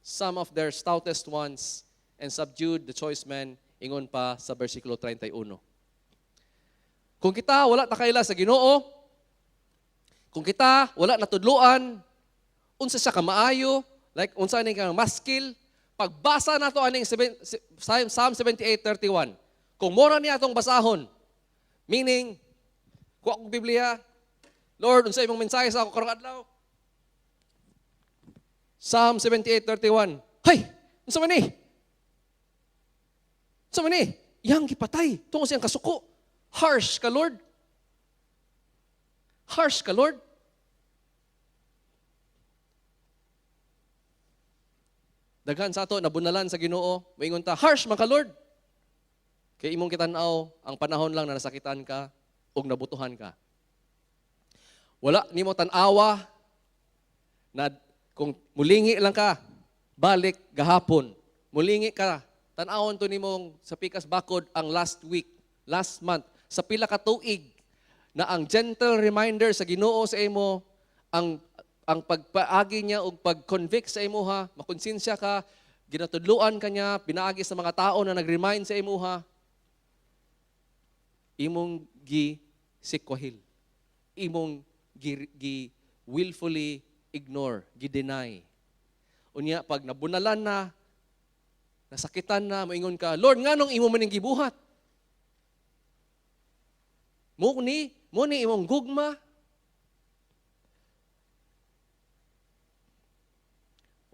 Speaker 1: some of their stoutest ones and subdued the choice men, ingon pa sa versikulo 31. Kung kita wala ta kaila sa Ginoo, kung kita wala natudluan unsa siya kamaayo, like unsa ning kang maskil, pagbasa nato aning Psalm 78:31, kung mora niya atong basahon, meaning Kuha kong Biblia. Lord, unsa imong mensahe sa ako karong adlaw? Psalm 78:31. Hay, unsa man ni? Unsa man ni? Iyang gipatay tungod sa iyang kasuko. Harsh ka, Lord. Harsh ka, Lord. Daghan sa ato nabunalan sa Ginoo, moingon ta, "Harsh man ka, Lord." Kay imong kitan-aw ang panahon lang na nasakitan ka ug nabutuhan ka. Wala nimo tan-awa na kung mulingi lang ka, balik gahapon. Mulingi ka, tan-awon to nimong sa pikas bakod ang last week, last month, sa pila ka tuig na ang gentle reminder sa Ginoo sa imo, ang pagpaagi niya og pag-convict sa imuha, makonsensya ka, ginatudluan ka niya, pinaagi sa mga tao na nag-remind sa imuha, imong gi sikwahil, imong gi willfully ignore, gi-deny. Unya, pag nabunalan na, nasakitan na, moingon ka, "Lord, nganong imo man gibuhat? Mo ni imong gugma?"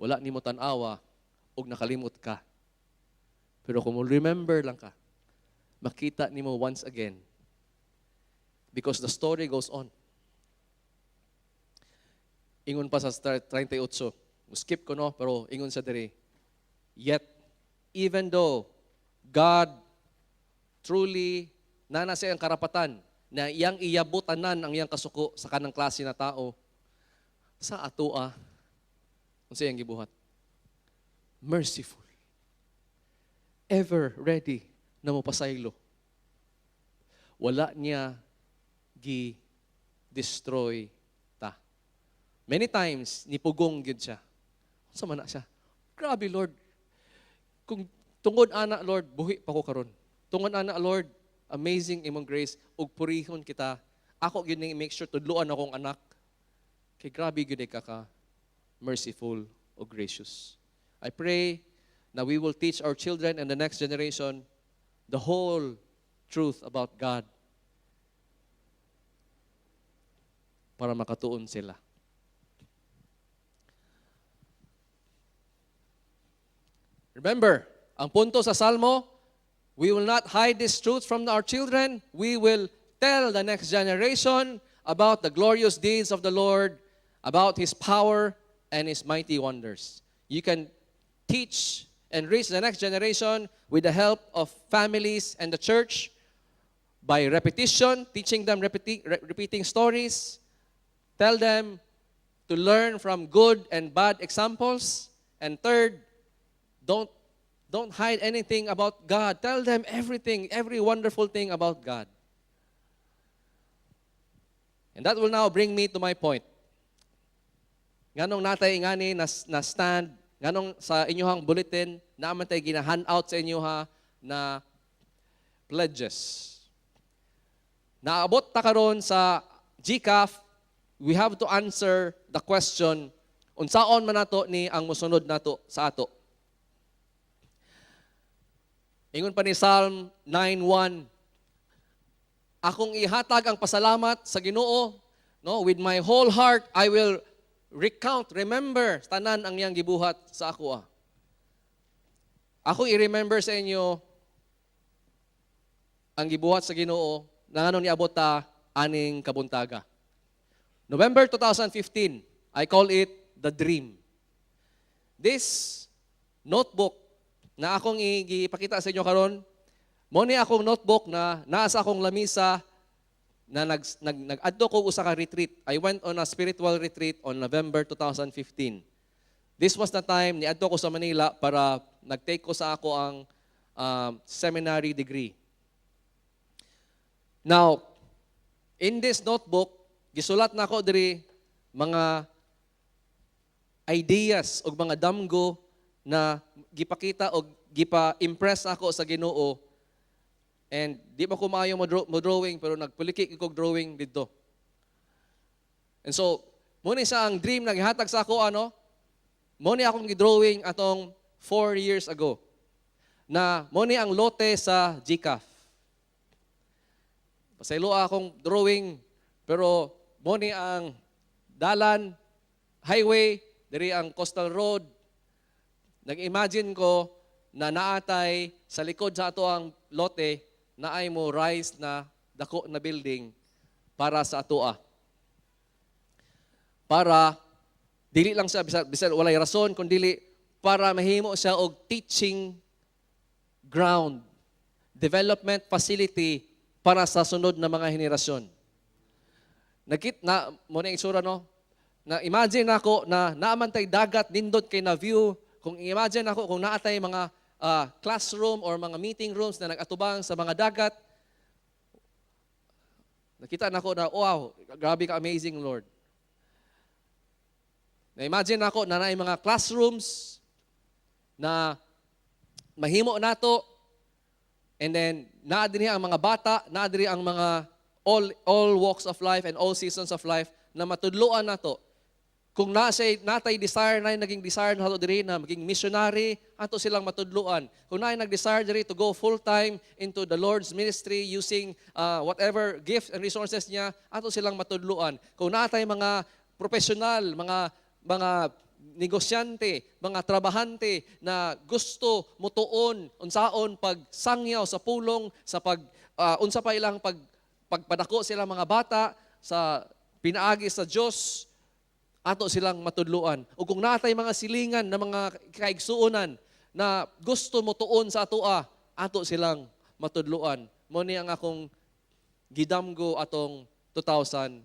Speaker 1: Wala nimo tan-awa og nakalimot ka. Pero kung mo remember lang ka, makita nimo once again. Because the story goes on. Ingon pa sa 38, skip ko no, pero ingon sa diri. Yet, even though God truly nana siya ang karapatan na iyang iyabutanan ang iyang kasuko sa kanang klase na tao, sa atoa, unsa iyang gibuhat? Merciful. Ever ready na mopasaylo. Wala niya gi-destroy ta. Many times, nipugong gyud siya. Unsa man na siya? Grabe, Lord. Kung tungod ana, Lord, buhi pa ko karon. Tungod ana, Lord, amazing imong grace, ug purihon kita. Ako gyud ning make sure tudluan akong anak. Kay grabe gyud ka merciful o gracious. I pray na we will teach our children and the next generation the whole truth about God para makatuon sila. Remember, ang punto sa Salmo, we will not hide this truth from our children. We will tell the next generation about the glorious deeds of the Lord, about His power and His mighty wonders. You can teach and reach the next generation with the help of families and the church by repetition, teaching them repeating stories. Tell them to learn from good and bad examples. And third, don't hide anything about God. Tell them everything, every wonderful thing about God. And that will now bring me to my point. Nganong natay ingani na stand, nganong sa inyohang bulletin, naaman tay gina-hand out sa inyoha na pledges. Naabot ta karon sa GCAF, we have to answer the question, unsaon man nato ni ang mosunod nato sa ato. Ingon pa ni Psalm 9:1, akong ihatag ang pasalamat sa Ginoo, no, with my whole heart I will recount, remember tanan ang iyang gibuhat sa ako. Ako i-remember sa inyo ang gibuhat sa Ginoo na nganong niabot ta aning kabuntaga. November 2015, I call it the dream. This notebook na akong ipakita sa inyo karon, mo ni akong notebook na naa sa akong lamisa na nag-adto ko usa ka retreat. I went on a spiritual retreat on November 2015. This was the time niadto ko sa Manila para nag-take ko sa ako ang seminary degree. Now, in this notebook, gisulat na ako diri mga ideas og mga damgo na gipakita og gipa-impress ako sa Ginoo. And di pa ko maayo mo drawing pero nagpuliki kog drawing didto. And so, mo ni sa ang dream na gihatag sa ako ano, mo ni akong gi-drawing atong 4 years ago. Na mo ni ang lote sa GCAF. Pasayloa akong drawing, pero mo ni ang dalan, highway, diri ang coastal road. Nag-imagine ko na naatay sa likod sa ato ang lote naay mo rise na dako na building para sa atoa. Para dili lang siya bisan walay rason kun dili para mahimo siya og teaching ground, development facility para sa sunod na mga henerasyon. Nagkit na mo na itsura, no? Na imagine nako na naaman tay dagat, nindot kay na view. Kung imagine nako kung naa tay mga classroom or mga meeting rooms na nag-atubang sa mga dagat, nakita nako na, "Wow, grabe ka amazing, Lord." Na imagine nako na naay mga classrooms na mahimo nato and then naa dinhi ang mga bata, naa diri ang mga all walks of life and all seasons of life na matudloan nato. Kung nasa natay desire na naging desire na diri na maging missionary, ato silang matudloan. Kung naay nag-desire diri to go full time into the Lord's ministry using whatever gift and resources niya, ato silang matudloan. Kung natay mga professional, mga negosyante, mga trabahante na gusto mutuon unsaon pagsangyaw sa pulong, sa pag unsa pa ilang pagpadako sila mga bata sa pinaagi sa Dios, ato silang matudloan. O kung natay mga silingan na mga kaigsuonan na gusto mo tuon sa atoa, ato silang matudloan. Mo ni ang akong gidamgo atong 2015.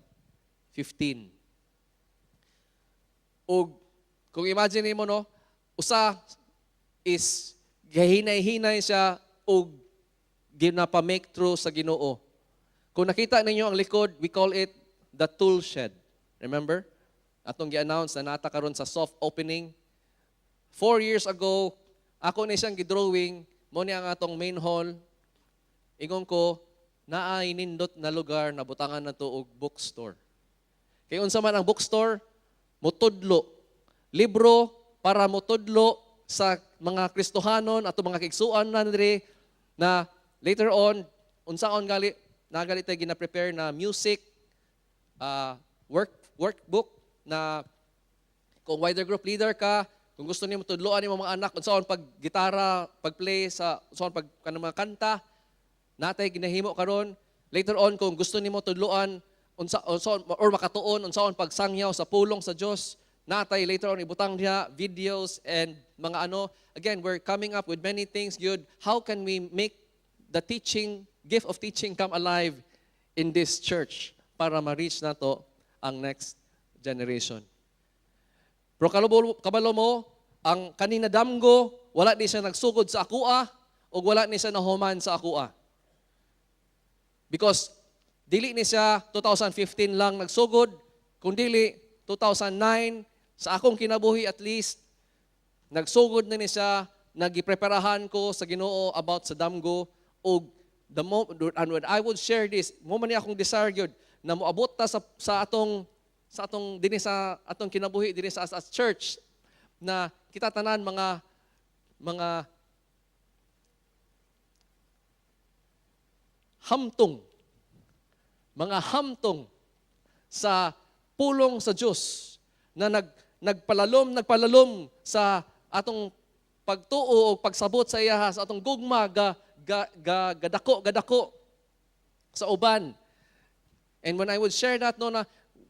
Speaker 1: Ug kung imagine nimo, no, usa is gahinay-hinay siya ug ginapa-make through sa Ginoo. Kung nakita ninyo ang likod, we call it the tool shed. Remember? Atong gi-announce na nata karon sa soft opening. 4 years ago, ako ni siyang gidrawing, mo ni ang atong main hall. Ingon ko, naay nindot na lugar na butangan na to og bookstore. Kay unsa man ang bookstore? Mutudlo. Libro para mutudlo sa mga Kristohanon ato mga kaigsuan na diri na later on unsaon gali nagali tay gina-prepare na music workbook na kung wider group leader ka, kung gusto nimo tudloan nimo mga anak unsaon pag gitara, pag-play sa unsaon pag kanang mga kanta, natay ginahimo karon. Later on, kung gusto nimo tudloan unsa unsaon or makatuon unsaon pagsangyaw sa pulong sa Dios, natay later on ibutang niya videos and mga ano. Again, we're coming up with many things good. How can we make the teaching gift of teaching come alive in this church para ma-reach nato ang next generation? Pero kabalo mo, ang kanina damgo, wala ni siya nagsugod sa akua o wala ni siya nahuman sa akua. Because dili ni siya 2015 lang nagsugod, kung dili 2009 sa akong kinabuhi at least nagsugod na ni siya, nagipreparahan ko sa Ginoo about sa damgo ug the mo and when I would share this, mo man ni akong desire gyud na moabot ta sa atong dinhi sa atong kinabuhi dinhi sa church na kita tanan mga hamtong sa pulong sa Dios na nagpalalom sa atong pagtuo o pagsabot sa iya, sa atong gugma ga, ga, ga gadako gadako sa uban. And when I would share that, no, na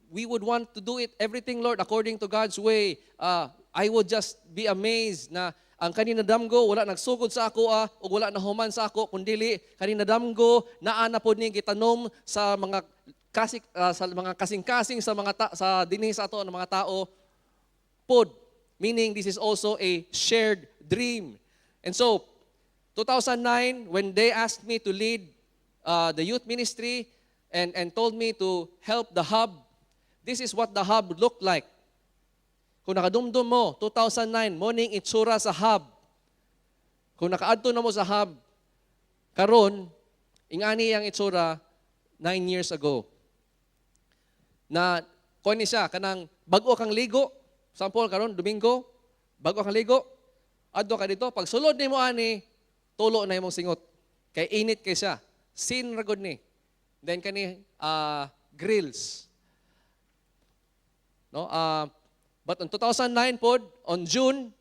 Speaker 1: we would want to do it everything, Lord, according to God's way, I would just be amazed na ang kanina damgo wala nagsugod sa ako ug wala nahuman sa ako, kundili kanina damgo naa na pod ni gitanom sa mga kasik sa mga kasing-kasing sa mga sa dinhi sa ato ng mga tao pod, meaning this is also a shared dream. And so 2009, when they asked me to lead the youth ministry and told me to help the hub, this is what the hub looked like. Kung nakadumdum mo, 2009, morning itsura sa hub. Kung nakaadto na mo sa hub, karon, ingani ang itsura 9 years ago. Na, kuan ni siya, kanang bago kang ligo, sample karon Domingo, bago kang ligo, adto ka dito, pag sulod nimo ani, tulo na imong singot. Kay init kay siya. Sin ra gud ni. Then kani grills. No? But in 2009 pod, on June,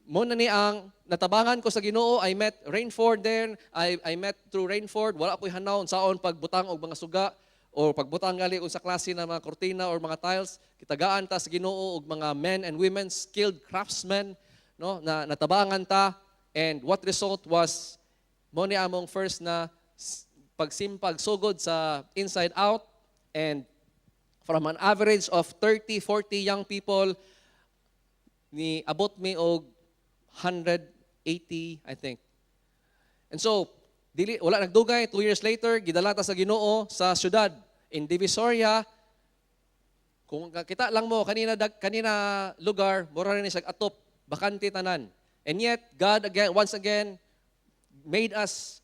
Speaker 1: mao na ni ang natabangan ko sa Ginoo. I met Rainford there. I met through Rainford. Wala ko'y hanaw saon pagbutang og mga suga or pagbutang gali unsa klase na mga kortina or mga tiles. Gitagaan ta sa Ginoo og mga men and women, skilled craftsmen, no, na natabangan ta, and what result was mao ni among first na pagsimpag sugod sa Inside Out, and from an average of 30, 40 young people, ni abot mi og 180, I think. And so, dili wala nagdugay, 2 years later, gidala ta sa Ginoo sa syudad in Divisoria. Kung kita lang mo kanina dag, kanina lugar, mura ni siya atop, bakante tanan. And yet God again, once again, made us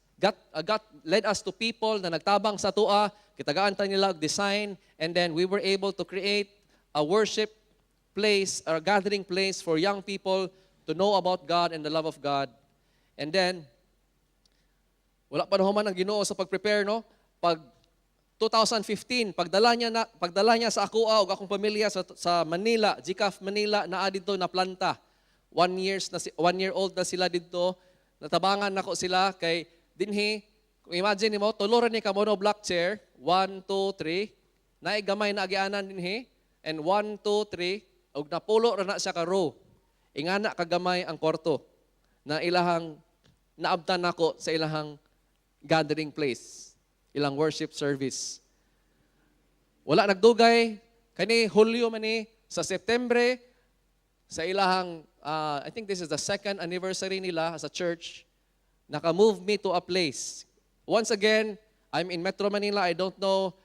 Speaker 1: got led us to people na nagtabang sa atoa, gitagaan ta nila og design, and then we were able to create a worship place or a gathering place for young people to know about God and the love of God. And then wala pa nahuman ang Ginoo sa pag-prepare, no? Pag 2015, pagdala niya sa akoa ug akong pamilya sa Manila, GCAF Manila, naa didto na planta. 1 year old na sila didto. Natabangan nako sila kay dinhi, kung imagine nimo, tulo ra ni ka mono block chair, 1 2 3, naay gamay na agianan dinhi, and 1 2 3, ug napulo ra na siya ka row. Ingana kagamay ang kwarto na ilahang naabtan nako sa ilahang gathering place, ilang worship service. Wala nagdugay, kani Hulyo man ni, sa September, sa ilahang, I think this is the second anniversary nila as a church, naka-move me to a place. Once again, I'm in Metro Manila. I don't know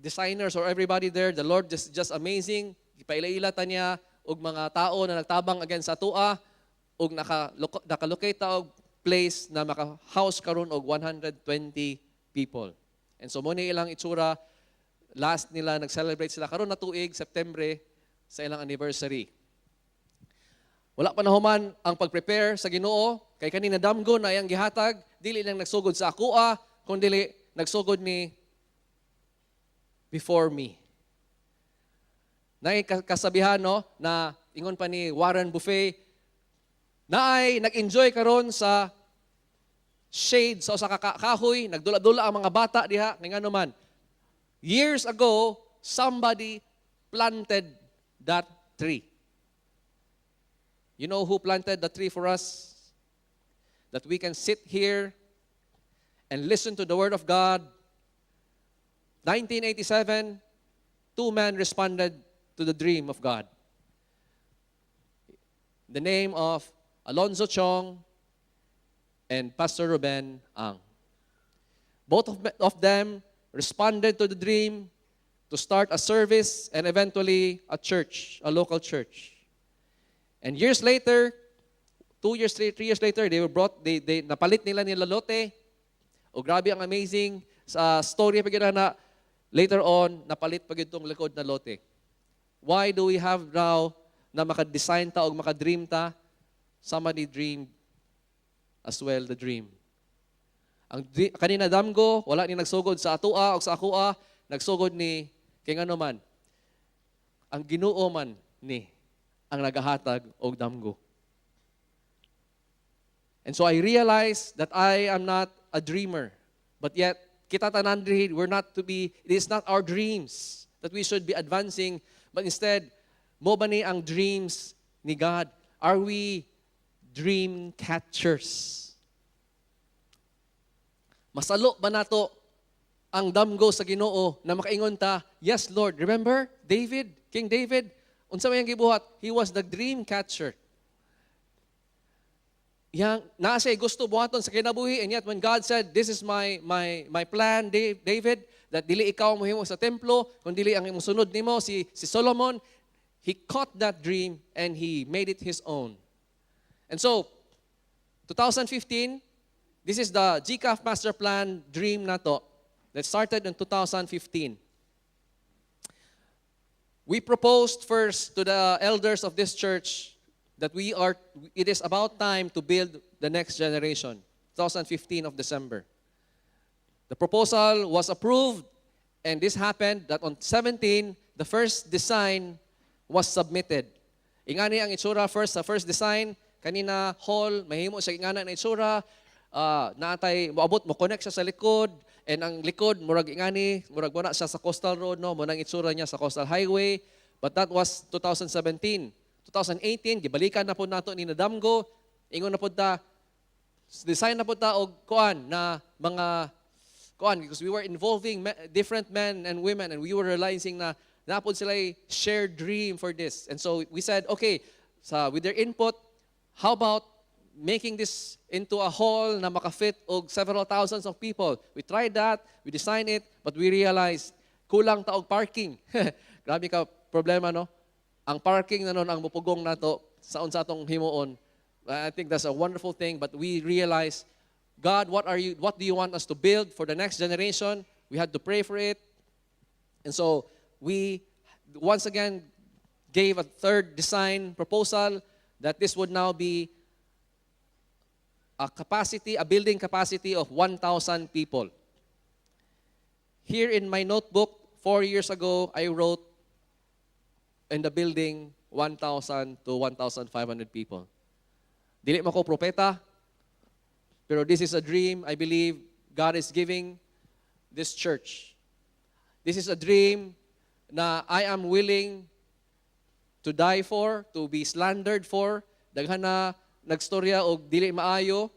Speaker 1: designers or everybody there. The Lord just amazing. Ipaila-ila ta niya og mga tao na nagtabang against sa atoa ug naka-locate ta og place na maka-house karon og 120 people. And so mao ni ilang itsura last nila nag-celebrate sila karon na tuig September sa ilang anniversary. Wala pa nahuman ang pag-prepare sa Ginoo kay kani nadamgo na iyang gihatag, dili lang nagsugod sa akoa kun dili nagsugod ni before me. Naay kasabihan, no, na ingon pa ni Warren Buffett, naay nag-enjoy karon sa shade sa usa ka kahoy, nagdula-dula ang mga bata diha, kay ngano man. Years ago, somebody planted that tree. You know who planted the tree for us? That we can sit here and listen to the Word of God. 1987, two men responded to the dream of God. The name of Alonzo Chong and Pastor Ruben Ang. Both of them responded to the dream to start a service and eventually a church, a local church. And years later, 2 years, 3 years later, they were brought, they napalit nila lote. O grabe ang amazing sa story pa gyud na later on, napalit pa gyud tong likod na lote. Why do we have now na maka-design ta o maka-dream ta? Somebody dreamed as well the dream. Ang kanina damgo, wala ni nagsugod sa atoa o sa akoa, nagsugod ni kay ngano man. Ang Ginoo man ni ang nagahatag og damgo. And so I realized that I am not a dreamer. But yet, kita tanan diri, we're not to be, it is not our dreams that we should be advancing, but instead, mao ba ni ang dreams ni God? Are we dream catchers? Masalo ba nato ang damgo sa Ginoo na makaingon ta, "Yes, Lord"? Remember David, King David? Unsa may ang gibuhat? He was the dream catcher. Yang naa siya gusto buhaton sa kinabuhi, and yet when God said, "This is my plan, David, that dili ikaw mohimo sa templo kun dili ang imong sunod nimo si Solomon," he caught that dream and he made it his own. And so 2015, this is the GCAF Master Plan dream nato that started in 2015. We proposed first to the elders of this church that we are it is about time to build the next generation, 2015 of December. The proposal was approved, and this happened that on 17, the first design was submitted. Ingani ang itsura first sa first design, kanina hall, mahimo siya ingana na itsura, naatay moabot mo connect siya sa likod, and ang likod murag ingani, murag mo na siya sa coastal road, no, mo nang itsura niya sa coastal highway. But that was 2017. 2018, gibalikan na po nato ni Nadamgo, ingon na po ta, design na po ta og kuan na mga kuan because we were involving different men and women and we were realizing na napod sila shared dream for this. And so we said, okay, sa with their input, how about making this into a hall na makafit og several thousands of people? We tried that, we designed it, but we realized kulang ta og parking. Grabe ka problema, no? Ang parking na nun ang mupugong nato sa unsa atong himuon. I think that's a wonderful thing, but we realized, "God, what do you want us to build for the next generation?" We had to pray for it. And so we once again gave a third design proposal that this would now be a building capacity of 1,000 people. Here in my notebook, 4 years ago, I wrote in the building 1,000 to 1,500 people. Dili man ko propeta, pero this is a dream I believe God is giving this church. This is a dream na I am willing to die for, to be slandered for. Daghan na nagstorya og dili maayo.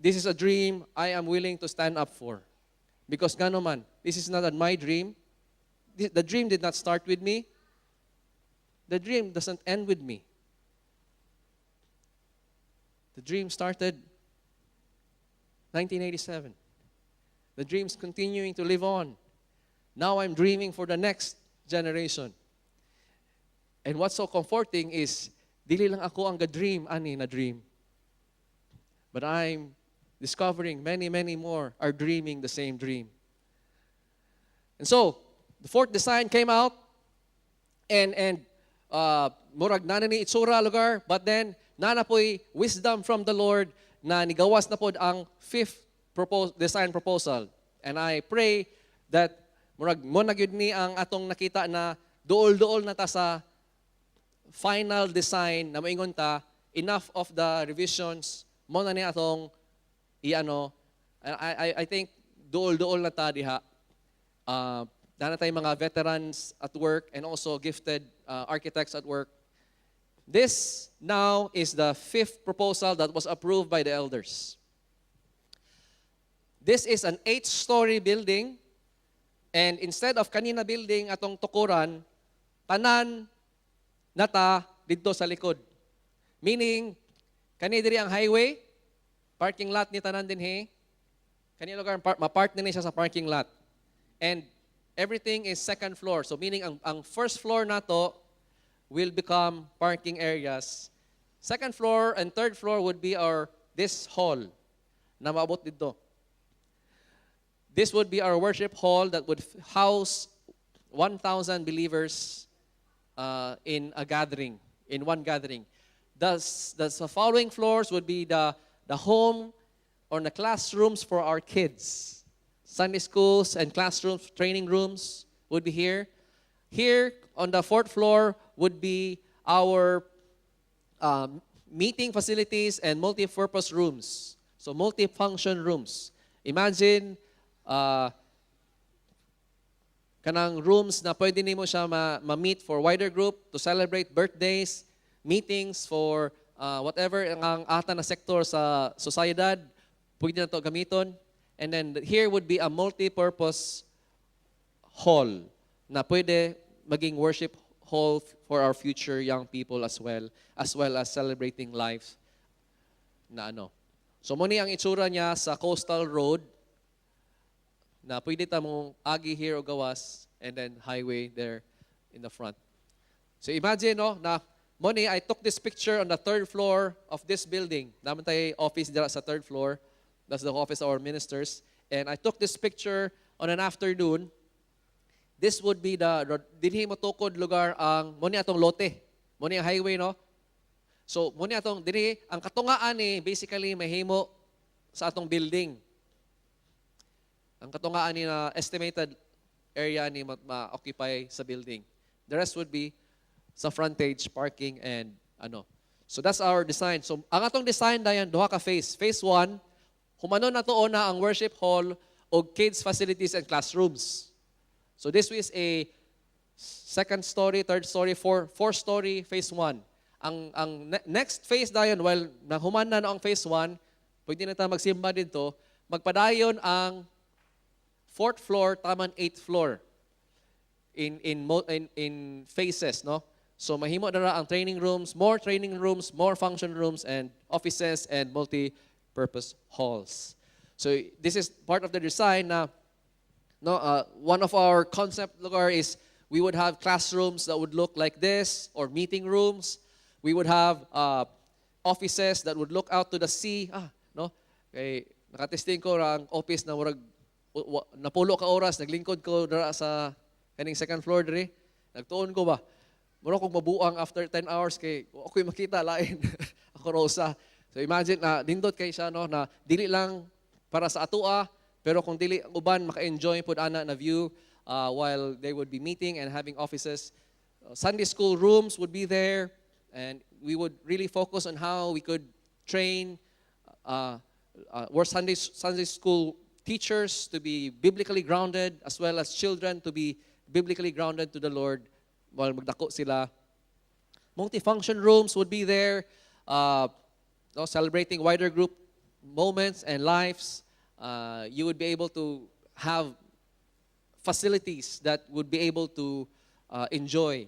Speaker 1: This is a dream I am willing to stand up for. Because ngano man, this is not my dream. The dream did not start with me. The dream doesn't end with me. The dream started 1987. The dream's continuing to live on. Now I'm dreaming for the next generation. And what's so comforting is, dili lang ako ang ga-dream ani na dream. But I'm discovering many, many more are dreaming the same dream. And so, the fourth design came out, and murag na ni itsura lugar, but then, naa na po'y wisdom from the Lord na nigawas na pod ang fifth design proposal. And I pray that murag mo na gyud ni ang atong nakita na duol-duol na ta sa final design na moingon ta enough of the revisions mo na ni atong iano. I think duol-duol na ta diha. Na tay mga veterans at work and also gifted architects at work. This now is the fifth proposal that was approved by the elders. This is an 8-story building, and instead of kanina building atong tukuran, tanan nata didto sa likod. Meaning, kani diri ang highway, parking lot ni tanan dinhi. Kani lugar ma-park ni siya sa parking lot. And everything is second floor. So meaning ang first floor nato will become parking areas. Second floor and third floor would be our this hall na maabot dito. This would be our worship hall that would house 1,000 believers in a gathering, in one gathering. The following floors would be the home or the classrooms for our kids. Sunday schools and classrooms, training rooms would be here. Here on the fourth floor would be our meeting facilities and multi-purpose rooms. So multi-function rooms. Imagine kanang rooms na pwede nimo siya ma-meet for wider group to celebrate birthdays, meetings for whatever ang ata na sektor sa sociedad, pwede na to gamiton. And then here would be a multi-purpose hall na pwede maging worship hall for our future young people as well as celebrating life na ano. So mo ni ang itsura niya sa coastal road na pwede ta mong agi here o gawas and then highway there in the front. So imagine, no, na mo ni I took this picture on the third floor of this building. Naman tayo office dira sa third floor. That's the office of our ministers. And I took this picture on an afternoon. This would be the dinhi mo tukod lugar ang mo ni atong lote. Mo ni ang highway, no. So mo ni atong dinhi ang katungaan ni basically mahimo sa atong building. Ang katungaan ni na estimated area ni ma-occupy sa building. The rest would be sa frontage, parking, and ano. So that's our design. So ang atong design dayon duha ka phase. Phase 1, humanon na to na ang worship hall og kids facilities and classrooms. So this is a second story, third story, four story phase 1. Ang next phase dayon, while nahuman na ang phase 1, pwede na ta magsimba didto, magpadayon ang fourth floor taman eighth floor in phases, no? So mahimo na ra ang training rooms, more training rooms, more function rooms and offices and multi-purpose halls. So this is part of the design na, no, one of our concept lugar is we would have classrooms that would look like this or meeting rooms. We would have offices that would look out to the sea. Ah, no? Kay nakatesting ko ra ang office na murag napulo ka oras naglingkod ko dira sa kaning second floor diri. Nagtuon ko ba? Mura kong mabuang after 10 hours kay wa ko'y makita lain. Ako rosa. So imagine na nindot kay siya, no, na dili lang para sa atoa, pero kung dili ang uban maka-enjoy pud ana na view while they would be meeting and having offices. Sunday school rooms would be there, and we would really focus on how we could train our Sunday school teachers to be biblically grounded as well as children to be biblically grounded to the Lord while magdako sila. Multifunction rooms would be there, no, celebrating wider group moments and lives. You would be able to have facilities that would be able to enjoy.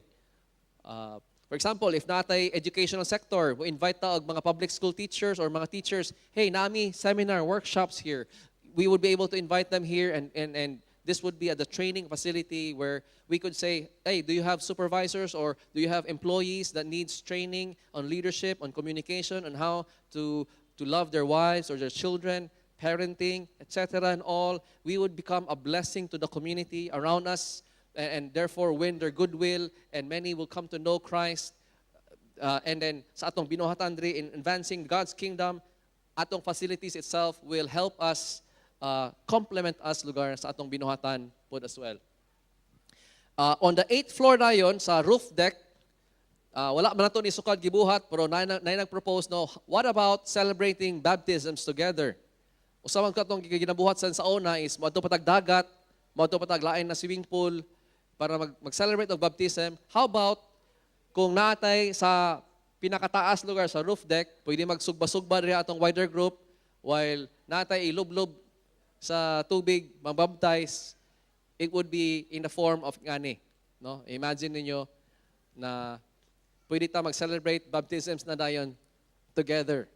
Speaker 1: For example, if naa tay educational sector, we invite ta og mga public school teachers or mga teachers, "Hey, naa mi seminar, workshops here." We would be able to invite them here and this would be at the training facility where we could say, "Hey, do you have supervisors or do you have employees that needs training on leadership, on communication, on how to love their wives or their children, parenting, etc. and all?" We would become a blessing to the community around us and therefore win their goodwill, and many will come to know Christ. And then sa atong binuhatan diri in advancing God's kingdom, atong facilities itself will help us complement us lugar sa atong binuhatan pod as well. On the eighth floor dayon sa roof deck, wala man nato ni sukad gibuhat, pero na nag-propose, no, what about celebrating baptisms together? Usa man katong ginabuhat sa una is moadto pa tag dagat, moadto pa tag lain na swimming pool para mag-celebrate og baptism. How about kung natay sa pinakataas lugar sa roof deck, pwede magsugba-sugba diri atong wider group while natay ilublob sa tubig, mabaptize, it would be in the form of ngani. No? Imagine ninyo na pwede ta mag-celebrate baptisms na dayon together.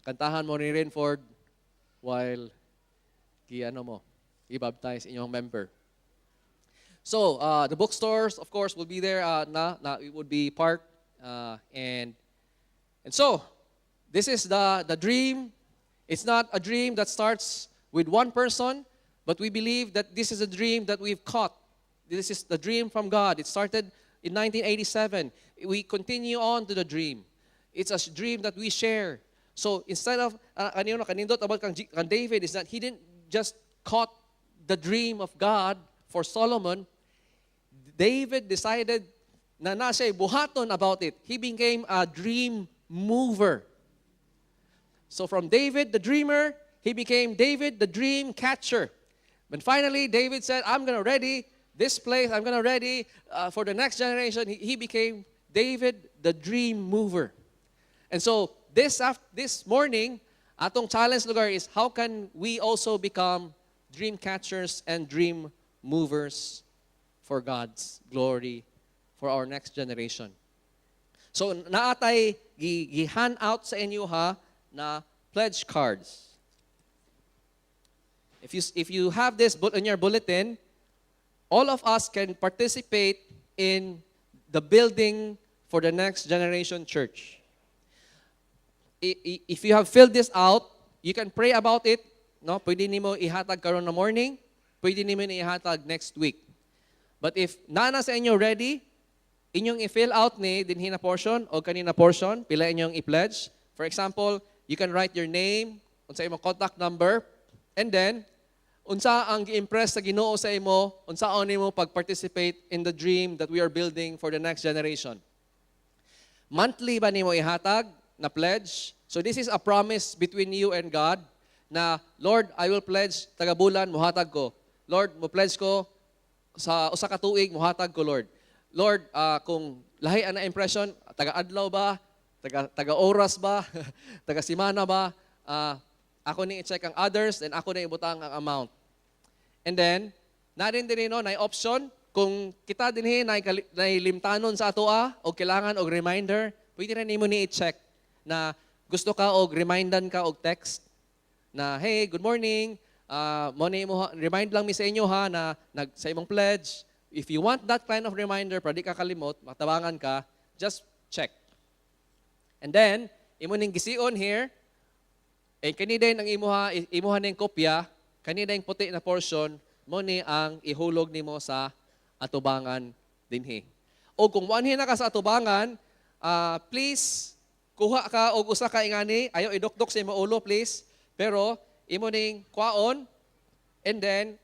Speaker 1: Kantahan mo ni Rainford while gi ano mo, i-baptize inyong member. So, the bookstores, of course, will be there. Na it would be part. And so, this is the dream. It's not a dream that starts with one person, but we believe that this is a dream that we've caught. This is the dream from God. It started in 1987. We continue on to the dream. It's a dream that we share. So instead of, kanino, kanindot about kang David is that he didn't just caught the dream of God for Solomon. David decided na siya buhaton about it. He became a dream mover. So from David the dreamer, he became David the dream catcher. But finally, David said, "I'm going to ready this place. I'm going to ready for the next generation." He became David the dream mover. And so this morning, atong challenge lugar is how can we also become dream catchers and dream movers for God's glory for our next generation? So naa tay gi-hand out sa inyo ha na pledge cards. If you have this in your bulletin, all of us can participate in the building for the next generation church. If you have filled this out, you can pray about it. No, pwede nimo ihatag karon na morning, pwede nimo ihatag next week. But if naa na sa inyo ready, inyong i-fill out ni dinhi na portion o kanina portion, pila inyong i-pledge. For example, you can write your name, unsa imong contact number, and then Unsa ang gi-impress sa Ginoo sa imo, unsaon nimo pag-participate in the dream that we are building for the next generation. Monthly ba nimo ihatag na pledge? So this is a promise between you and God na, "Lord, I will pledge tagabulan muhatag ko. Lord, mo pledge ko sa usa ka tuig muhatag ko, Lord." Lord, kung lahi ang na impression, taga adlaw ba, taga oras ba, taga simana ba, ako ni i-check ang others, then ako na ibutang ang amount. And then, naa din din no, na option, kung kita dinhi na limtanon sa atoa o kailangan og reminder, pwede na nimo ni i-check na gusto ka og remindan ka og text na, "Hey, good morning, mo ni mo remind lang mi sa inyo ha na nag sa imong pledge." If you want that kind of reminder para di ka kalimot, matabangan ka, just check. And then imo ning gision here, eh kani din ang imuha ning kopya, kani din puti na portion mo ni ang ihulog nimo sa atubangan dinhi. O kung moanhi na ka sa atubangan, please kuha ka og usa ka ingani, ayo idukdok sa imong ulo, please. Pero imo ning kuhaon and then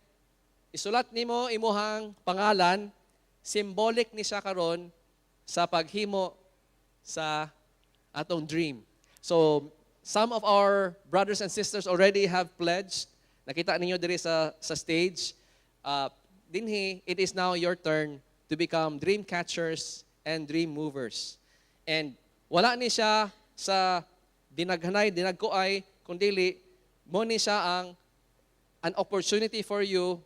Speaker 1: isulat nimo imuhang pangalan, symbolic ni siya karon sa paghimo sa atong dream. So some of our brothers and sisters already have pledged. Nakita ninyo diri sa stage. Dinhi, it is now your turn to become dream catchers and dream movers. And wala ni siya sa dinaghanay, dinagkuay, kundili mo ni siya ang an opportunity for you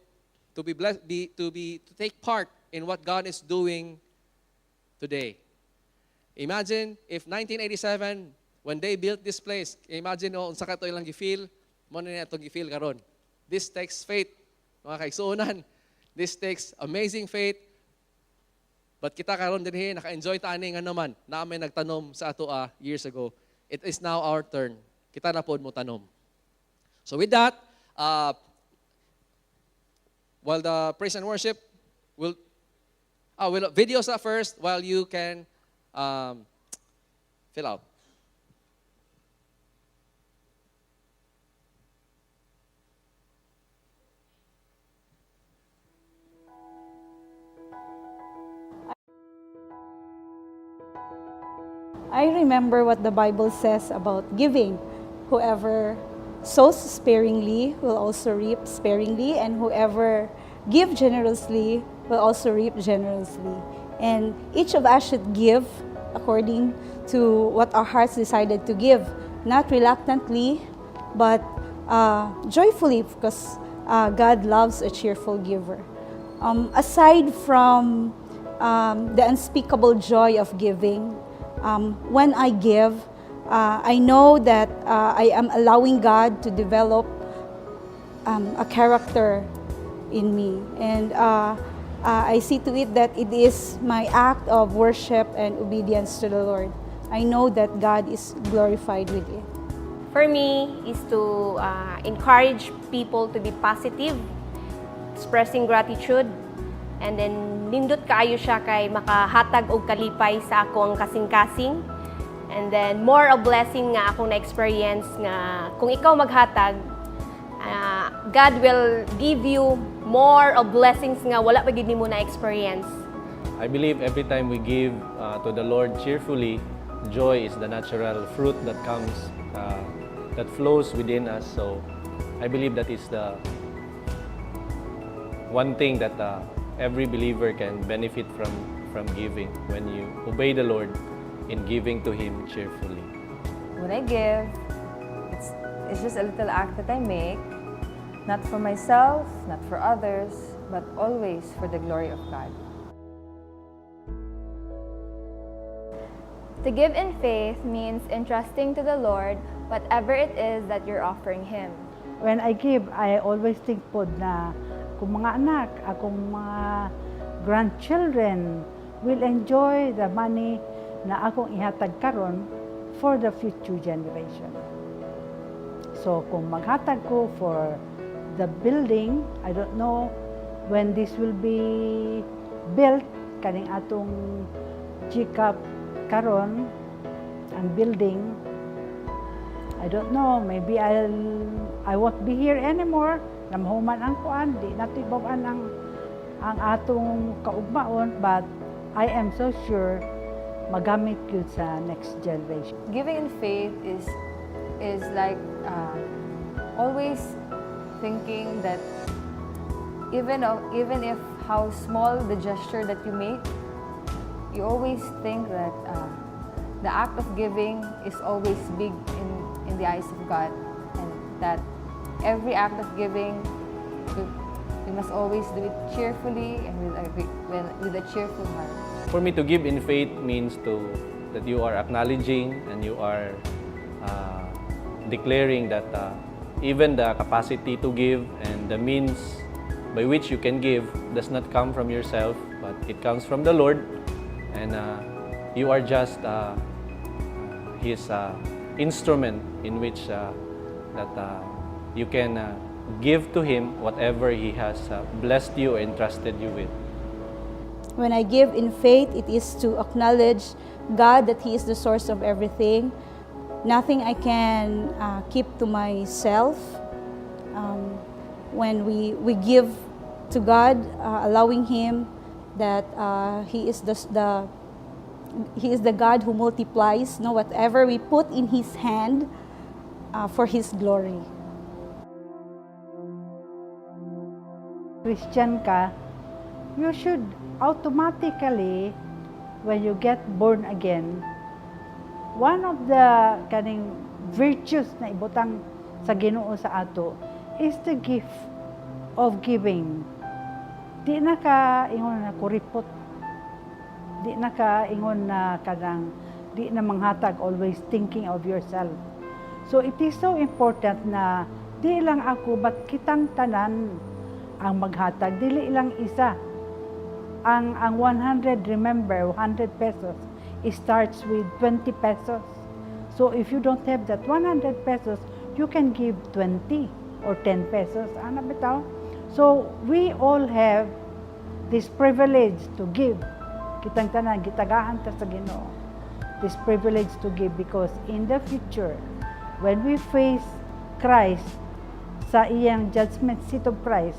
Speaker 1: to be blessed, be, to be to take part in what God is doing today. Imagine if 1987, when they built this place, imagine no, unsa ka to ilang gi-feel, mo na niya itong gi-feel karon. This takes faith, mga kaigsuonan. This takes amazing faith. But kita karon dinhi naka-enjoy ta ani nga naman na may nagtanom sa ato years ago. It is now our turn. Kita na pod mo tanom. So with that, while the praise and worship will videos at first while you can fill out.
Speaker 2: I remember what the Bible says about giving. Whoever sows sparingly will also reap sparingly, and whoever give generously will also reap generously. And each of us should give according to what our hearts decided to give, not reluctantly, but joyfully, because God loves a cheerful giver. Aside from the unspeakable joy of giving, when I give, I know that I am allowing God to develop a character in me. And I see to it that it is my act of worship and obedience to the Lord. I know that God is glorified with it.
Speaker 3: For me, is to encourage people to be positive, expressing gratitude, and then nindot kaayo siya kay makahatag og kalipay sa ako ang kasing-kasing. And then more a blessing nga akong na-experience nga kung ikaw maghatag, God will give you more of blessings nga wala pa gid nimo na-experience.
Speaker 4: I believe every time we give to the Lord cheerfully, joy is the natural fruit that comes, that flows within us. So I believe that is the one thing that every believer can benefit from giving, when you obey the Lord in giving to Him cheerfully.
Speaker 5: When I give, it's just a little act that I make, not for myself, not for others, but always for the glory of God.
Speaker 6: To give in faith means entrusting to the Lord whatever it is that you're offering Him.
Speaker 7: When I give, I always think pod na akong mga anak, akong mga grandchildren will enjoy the money na akong ihatag karon for the future generation. So kung maghatag ko for the building, I don't know when this will be built, kaning atong GCAP karon, ang building, I don't know, maybe I won't be here anymore. Na mahuman ang kuan, di nato ibaw-an ang atong kaugmaon, but I am so sure magamit gyud sa next generation.
Speaker 5: Giving in faith is like always thinking that even if how small the gesture that you make, you always think that the act of giving is always big in the eyes of God, and that every act of giving, we must always do it cheerfully and with a cheerful heart.
Speaker 4: For me, to give in faith means to that you are acknowledging and you are declaring that even the capacity to give and the means by which you can give does not come from yourself, but it comes from the Lord, and you are just His instrument in which that you can give to Him whatever He has blessed you and trusted you with.
Speaker 2: When I give in faith, it is to acknowledge God, that He is the source of everything. Nothing I can keep to myself. When we give to God, allowing Him that He is the God who multiplies, no, whatever we put in His hand for His glory.
Speaker 7: Christian ka, you should automatically, when you get born again, one of the kaning virtues na ibutang sa Ginoo sa ato is the gift of giving. Di na ka ingon na kuripot. Di na ka ingon na kanang di na manghatag, always thinking of yourself. So it is so important na di lang ako but kitang tanan ang maghatag, dili lang isa. Ang 100, remember, 100 pesos, it starts with 20 pesos. So if you don't have that 100 pesos, you can give 20 or 10 pesos. Ano bitaw? So we all have this privilege to give. Kitang tanan, gitagaan ta sa Ginoo. This privilege to give because in the future, when we face Christ sa iyang judgment seat of Christ,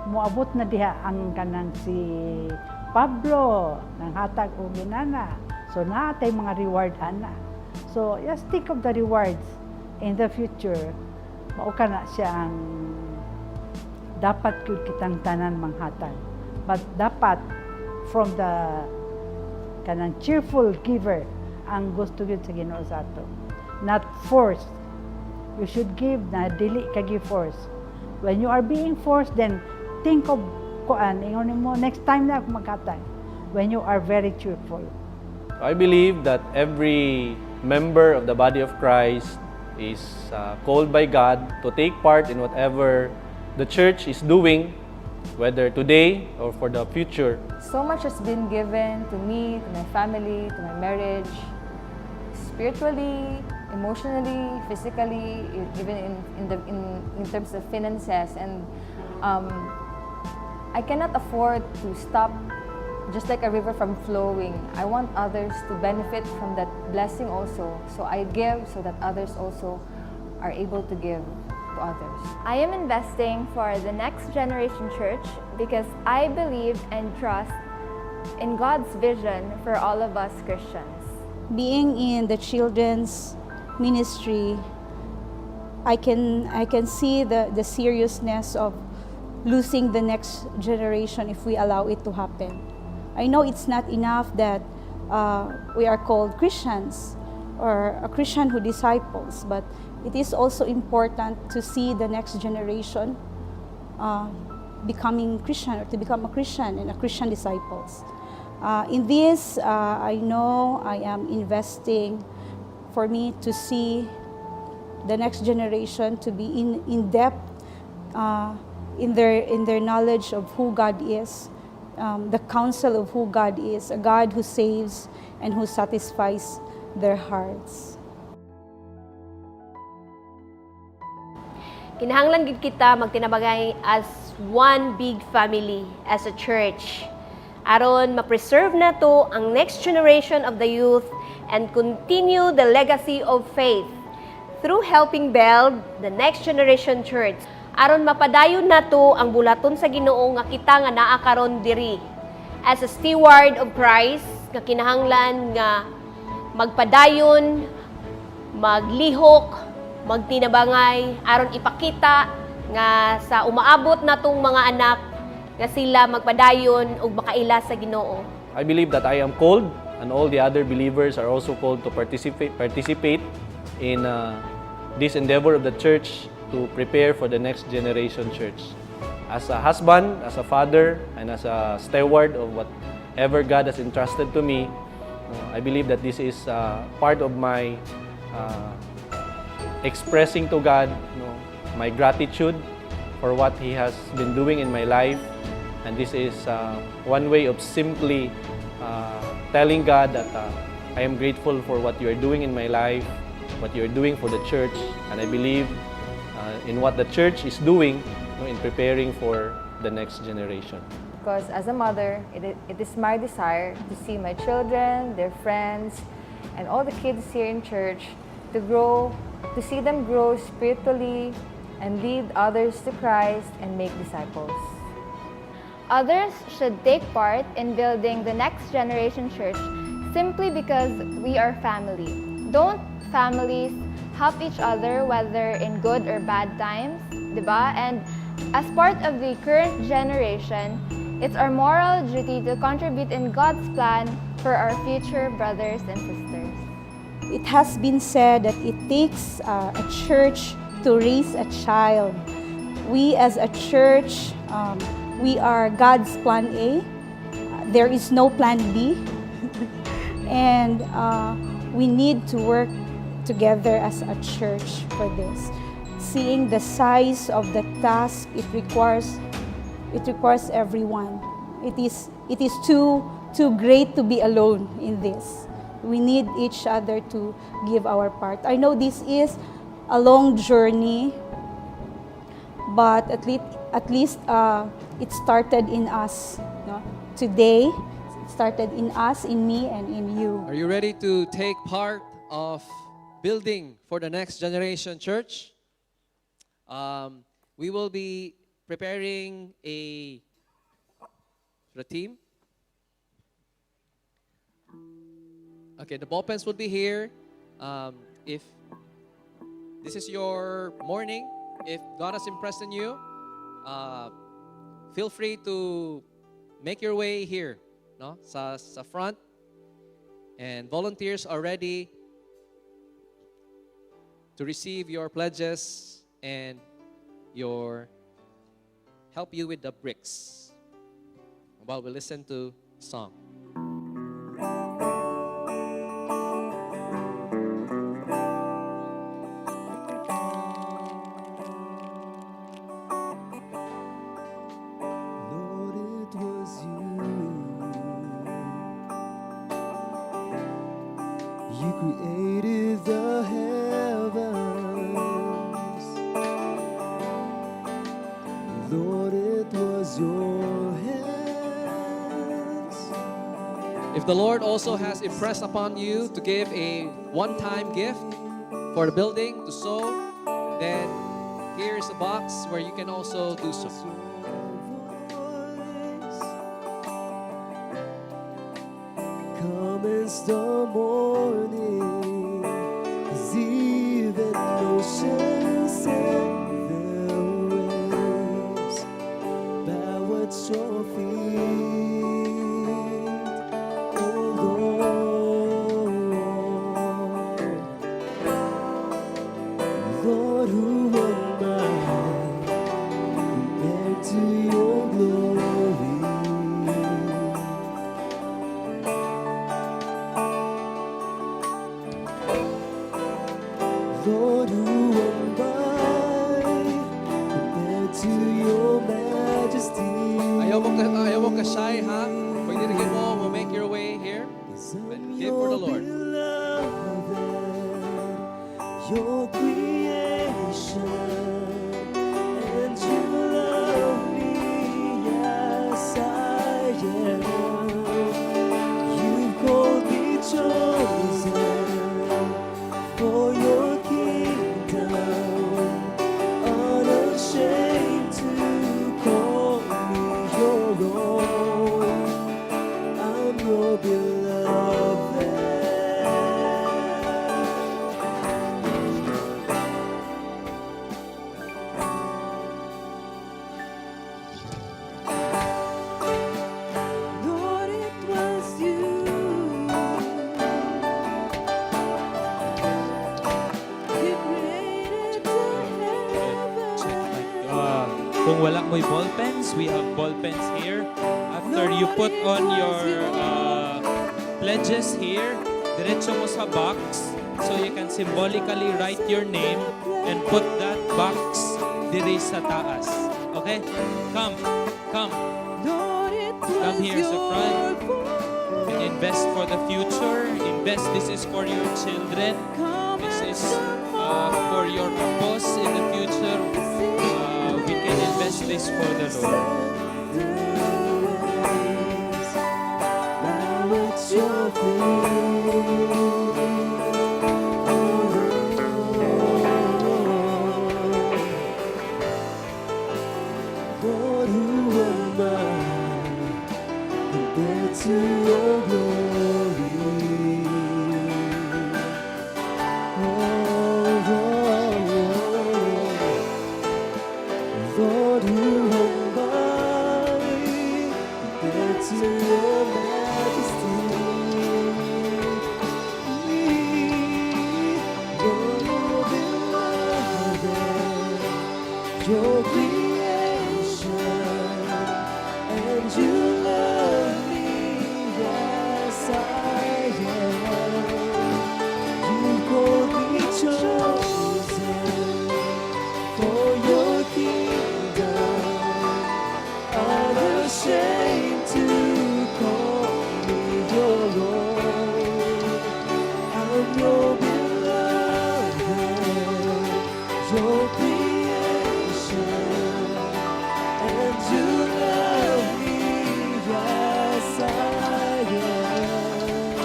Speaker 7: moabot na diha ang kanang si Pablo nang hatag og ginana. So naa tay mga reward ana. So just think of the rewards in the future. Mao kana siya ang dapat gyud kitang tanan manghatag. But dapat from the kanang cheerful giver ang gusto gyud sa Ginoo sa ato. Not forced. You should give na dili ka give force. When you are being forced, then think of kuan, ingon mo, "Next time na ako maghatag." When you are very cheerful.
Speaker 4: I believe that every member of the body of Christ is called by God to take part in whatever the church is doing, whether today or for the future.
Speaker 5: So much has been given to me, to my family, to my marriage, spiritually, emotionally, physically, even in terms of finances. And I cannot afford to stop, just like a river from flowing. I want others to benefit from that blessing also. So I give so that others also are able to give to others.
Speaker 6: I am investing for the next generation church because I believe and trust in God's vision for all of us Christians.
Speaker 2: Being in the children's ministry, I can see the seriousness of losing the next generation if we allow it to happen. I know it's not enough that we are called Christians or a Christian who disciples, but it is also important to see the next generation becoming Christian or to become a Christian and a Christian disciples. In this, I know I am investing for me to see the next generation to be in depth in their knowledge of who God is, the counsel of who God is, a God who saves and who satisfies their hearts.
Speaker 3: Kinahanglan gid kita magtinabangay as one big family, as a church, aron ma-preserve nato ang next generation of the youth and continue the legacy of faith through helping build the next generation church. Aron mapadayon nato ang bulaton sa Ginoo nga kita nga naa karon diri. As a steward of Christ, nga kinahanglan nga magpadayon, maglihok, magtinabangay aron ipakita nga sa umaabot natong mga anak nga sila magpadayon ug makaila sa Ginoo.
Speaker 4: I believe that I am called, and all the other believers are also called to participate in this endeavor of the church to prepare for the next generation church. As a husband, as a father, and as a steward of whatever God has entrusted to me, I believe that this is part of my expressing to God my gratitude for what He has been doing in my life. And this is one way of simply telling God that I am grateful for what you are doing in my life, what you are doing for the church, and I believe in what the church is doing in preparing for the next generation.
Speaker 5: Because as a mother, it is my desire to see my children, their friends, and all the kids here in church to grow, to see them grow spiritually and lead others to Christ and make disciples.
Speaker 6: Others should take part in building the next generation church simply because we are family. Don't families help each other whether in good or bad times, diba? And as part of the current generation, it's our moral duty to contribute in God's plan for our future brothers and sisters.
Speaker 2: It has been said that it takes a church to raise a child. We as a church, we are God's plan A. There is no plan B. And we need to work together as a church for this. Seeing the size of the task, it requires everyone. It is too great to be alone in this. We need each other to give our part. I know this is a long journey, but at least it started in us. No? Today, it started in us, in me, and in you.
Speaker 1: Are you ready to take part of building for the next generation church? We will be preparing a the team. Okay, the ball pens will be here. If this is your morning, if God has impressed on you, feel free to make your way here, no? Sa front. And volunteers are ready to receive your pledges and your help you with the bricks while we listen to song.
Speaker 8: Lord, it was you. You created the heavens. Lord, it was your hands.
Speaker 1: If the Lord also has impressed upon you to give a one-time gift for the building to sow, then here's a box where you can also do so.
Speaker 8: Your voice. Commence the morning, as even oceans and their waves bow at your feet, oh Lord. Lord, who am I compared to your glory? Lord, who am I compared to your majesty?
Speaker 1: Ayaw mo ka-shy, ha? Pwede rin mo make your way here.
Speaker 8: 'Cause I'm
Speaker 1: Give for the
Speaker 8: your
Speaker 1: Lord.
Speaker 8: Beloved, your creation, and you love me as I am. You've called me chosen for your kingdom, unashamed.
Speaker 9: Kung wala mo'y ball pens, we have ball pens here. After you put on your pledges here, diretso mo sa box so you can symbolically write your name and put that box diri sa taas. Okay? Come, come. Come here sa front and invest for the future. Invest, this is for your children. This is for your purpose in the future. We can invest this for the Lord.
Speaker 8: Now at your feet, oh Lord. Lord, who am I compared to your glory? Oh. Lord, who am I compared to your majesty? Lord, your beloved, your creation, and you love me as I am. You called me chosen for your kingdom, unashamed to call me your own. I'm your beloved, your creation, and you love me as I am.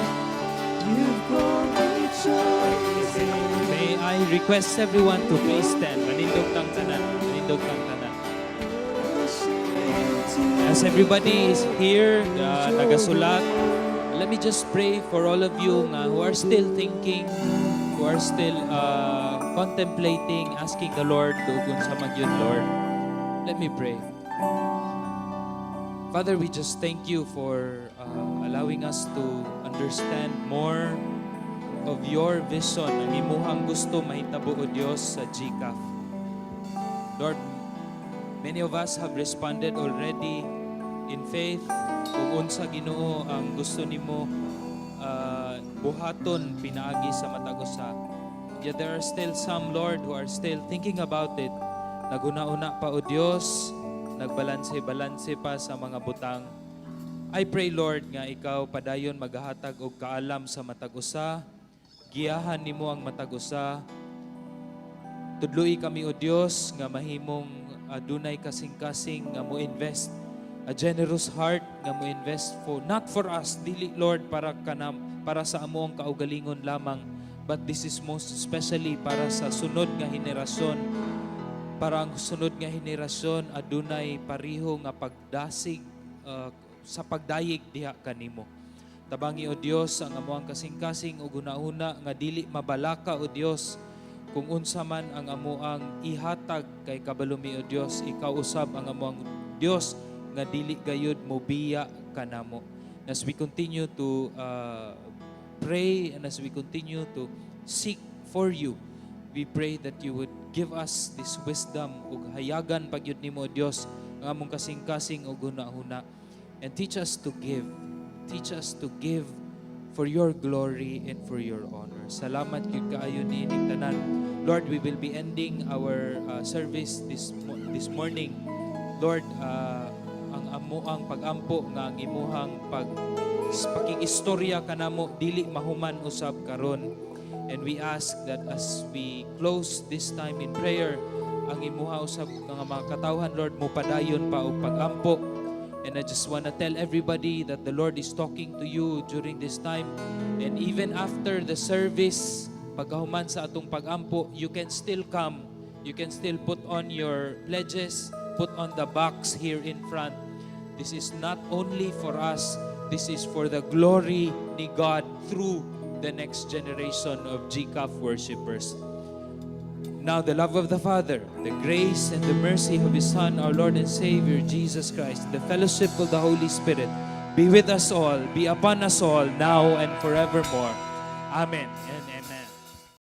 Speaker 8: You've called me chosen.
Speaker 9: May I request everyone to please stand. Manindog tang tanan. Manindog tang tanan. As everybody is here, nagasulat, let me just pray for all of you nga who are still thinking, who are still contemplating, asking the Lord, "Kung unsa man gyud, Lord?" Let me pray. Father, we just thank you for allowing us to understand more of your vision, ang imuhang gusto mahitabo, O Dios, sa GCAF. Lord, many of us have responded already in faith kung unsa, Ginoo, ang gusto nimo buhaton pinaagi sa matag usa. Yet there are still some, Lord, who are still thinking about it. Naghuna-huna pa, O Dios, nagbalanse-balanse pa sa mga butang. I pray, Lord, nga ikaw padayon maghahatag og kaalam sa matag usa. Giyahan nimo ang matag usa. Tudloi kami, O Dios, nga mahimong adunay kasing-kasing nga mo invest, a generous heart nga mo invest for not for us, dili, Lord, para kanam para sa among kaugalingon lamang, but this is most especially para sa sunod nga henerasyon, para ang sunod nga henerasyon adunay pareho nga pagdasig sa pagdayeg diha kanimo. Tabangi, O Dios, ang amoang kasing-kasing ug hunahuna nga dili mabalaka, O Dios, kung unsa man ang amoang ihatag, kay kabalo mi, O Dios, ikaw usab ang amoang Dios nga dili gayud mobiya kanamo. As we continue to pray and as we continue to seek for you, we pray that you would give us this wisdom ug hayagan pagyud nimo, O Dios, ang among kasing-kasing ug hunahuna, and teach us to give. Teach us to give for your glory and for your honor. Salamat gyud kaayo niining tanan. Lord, we will be ending our service this morning. Lord, ang amoang pagampo nga ang imuhang pag pakig-istorya kanamo dili mahuman usab karon. And we ask that as we close this time in prayer, ang imuha usab nga mga katawhan, Lord, mo padayon pa og pagampo. And I just want to tell everybody that the Lord is talking to you during this time. And even after the service, pagkahuman sa atong pagampo, you can still come. You can still put on your pledges, put on the box here in front. This is not only for us, this is for the glory ni God through the next generation of GCAF worshipers. Now, the love of the Father, the grace and the mercy of His Son, our Lord and Savior, Jesus Christ, the fellowship of the Holy Spirit, be with us all, be upon us all, now and forevermore. Amen and amen.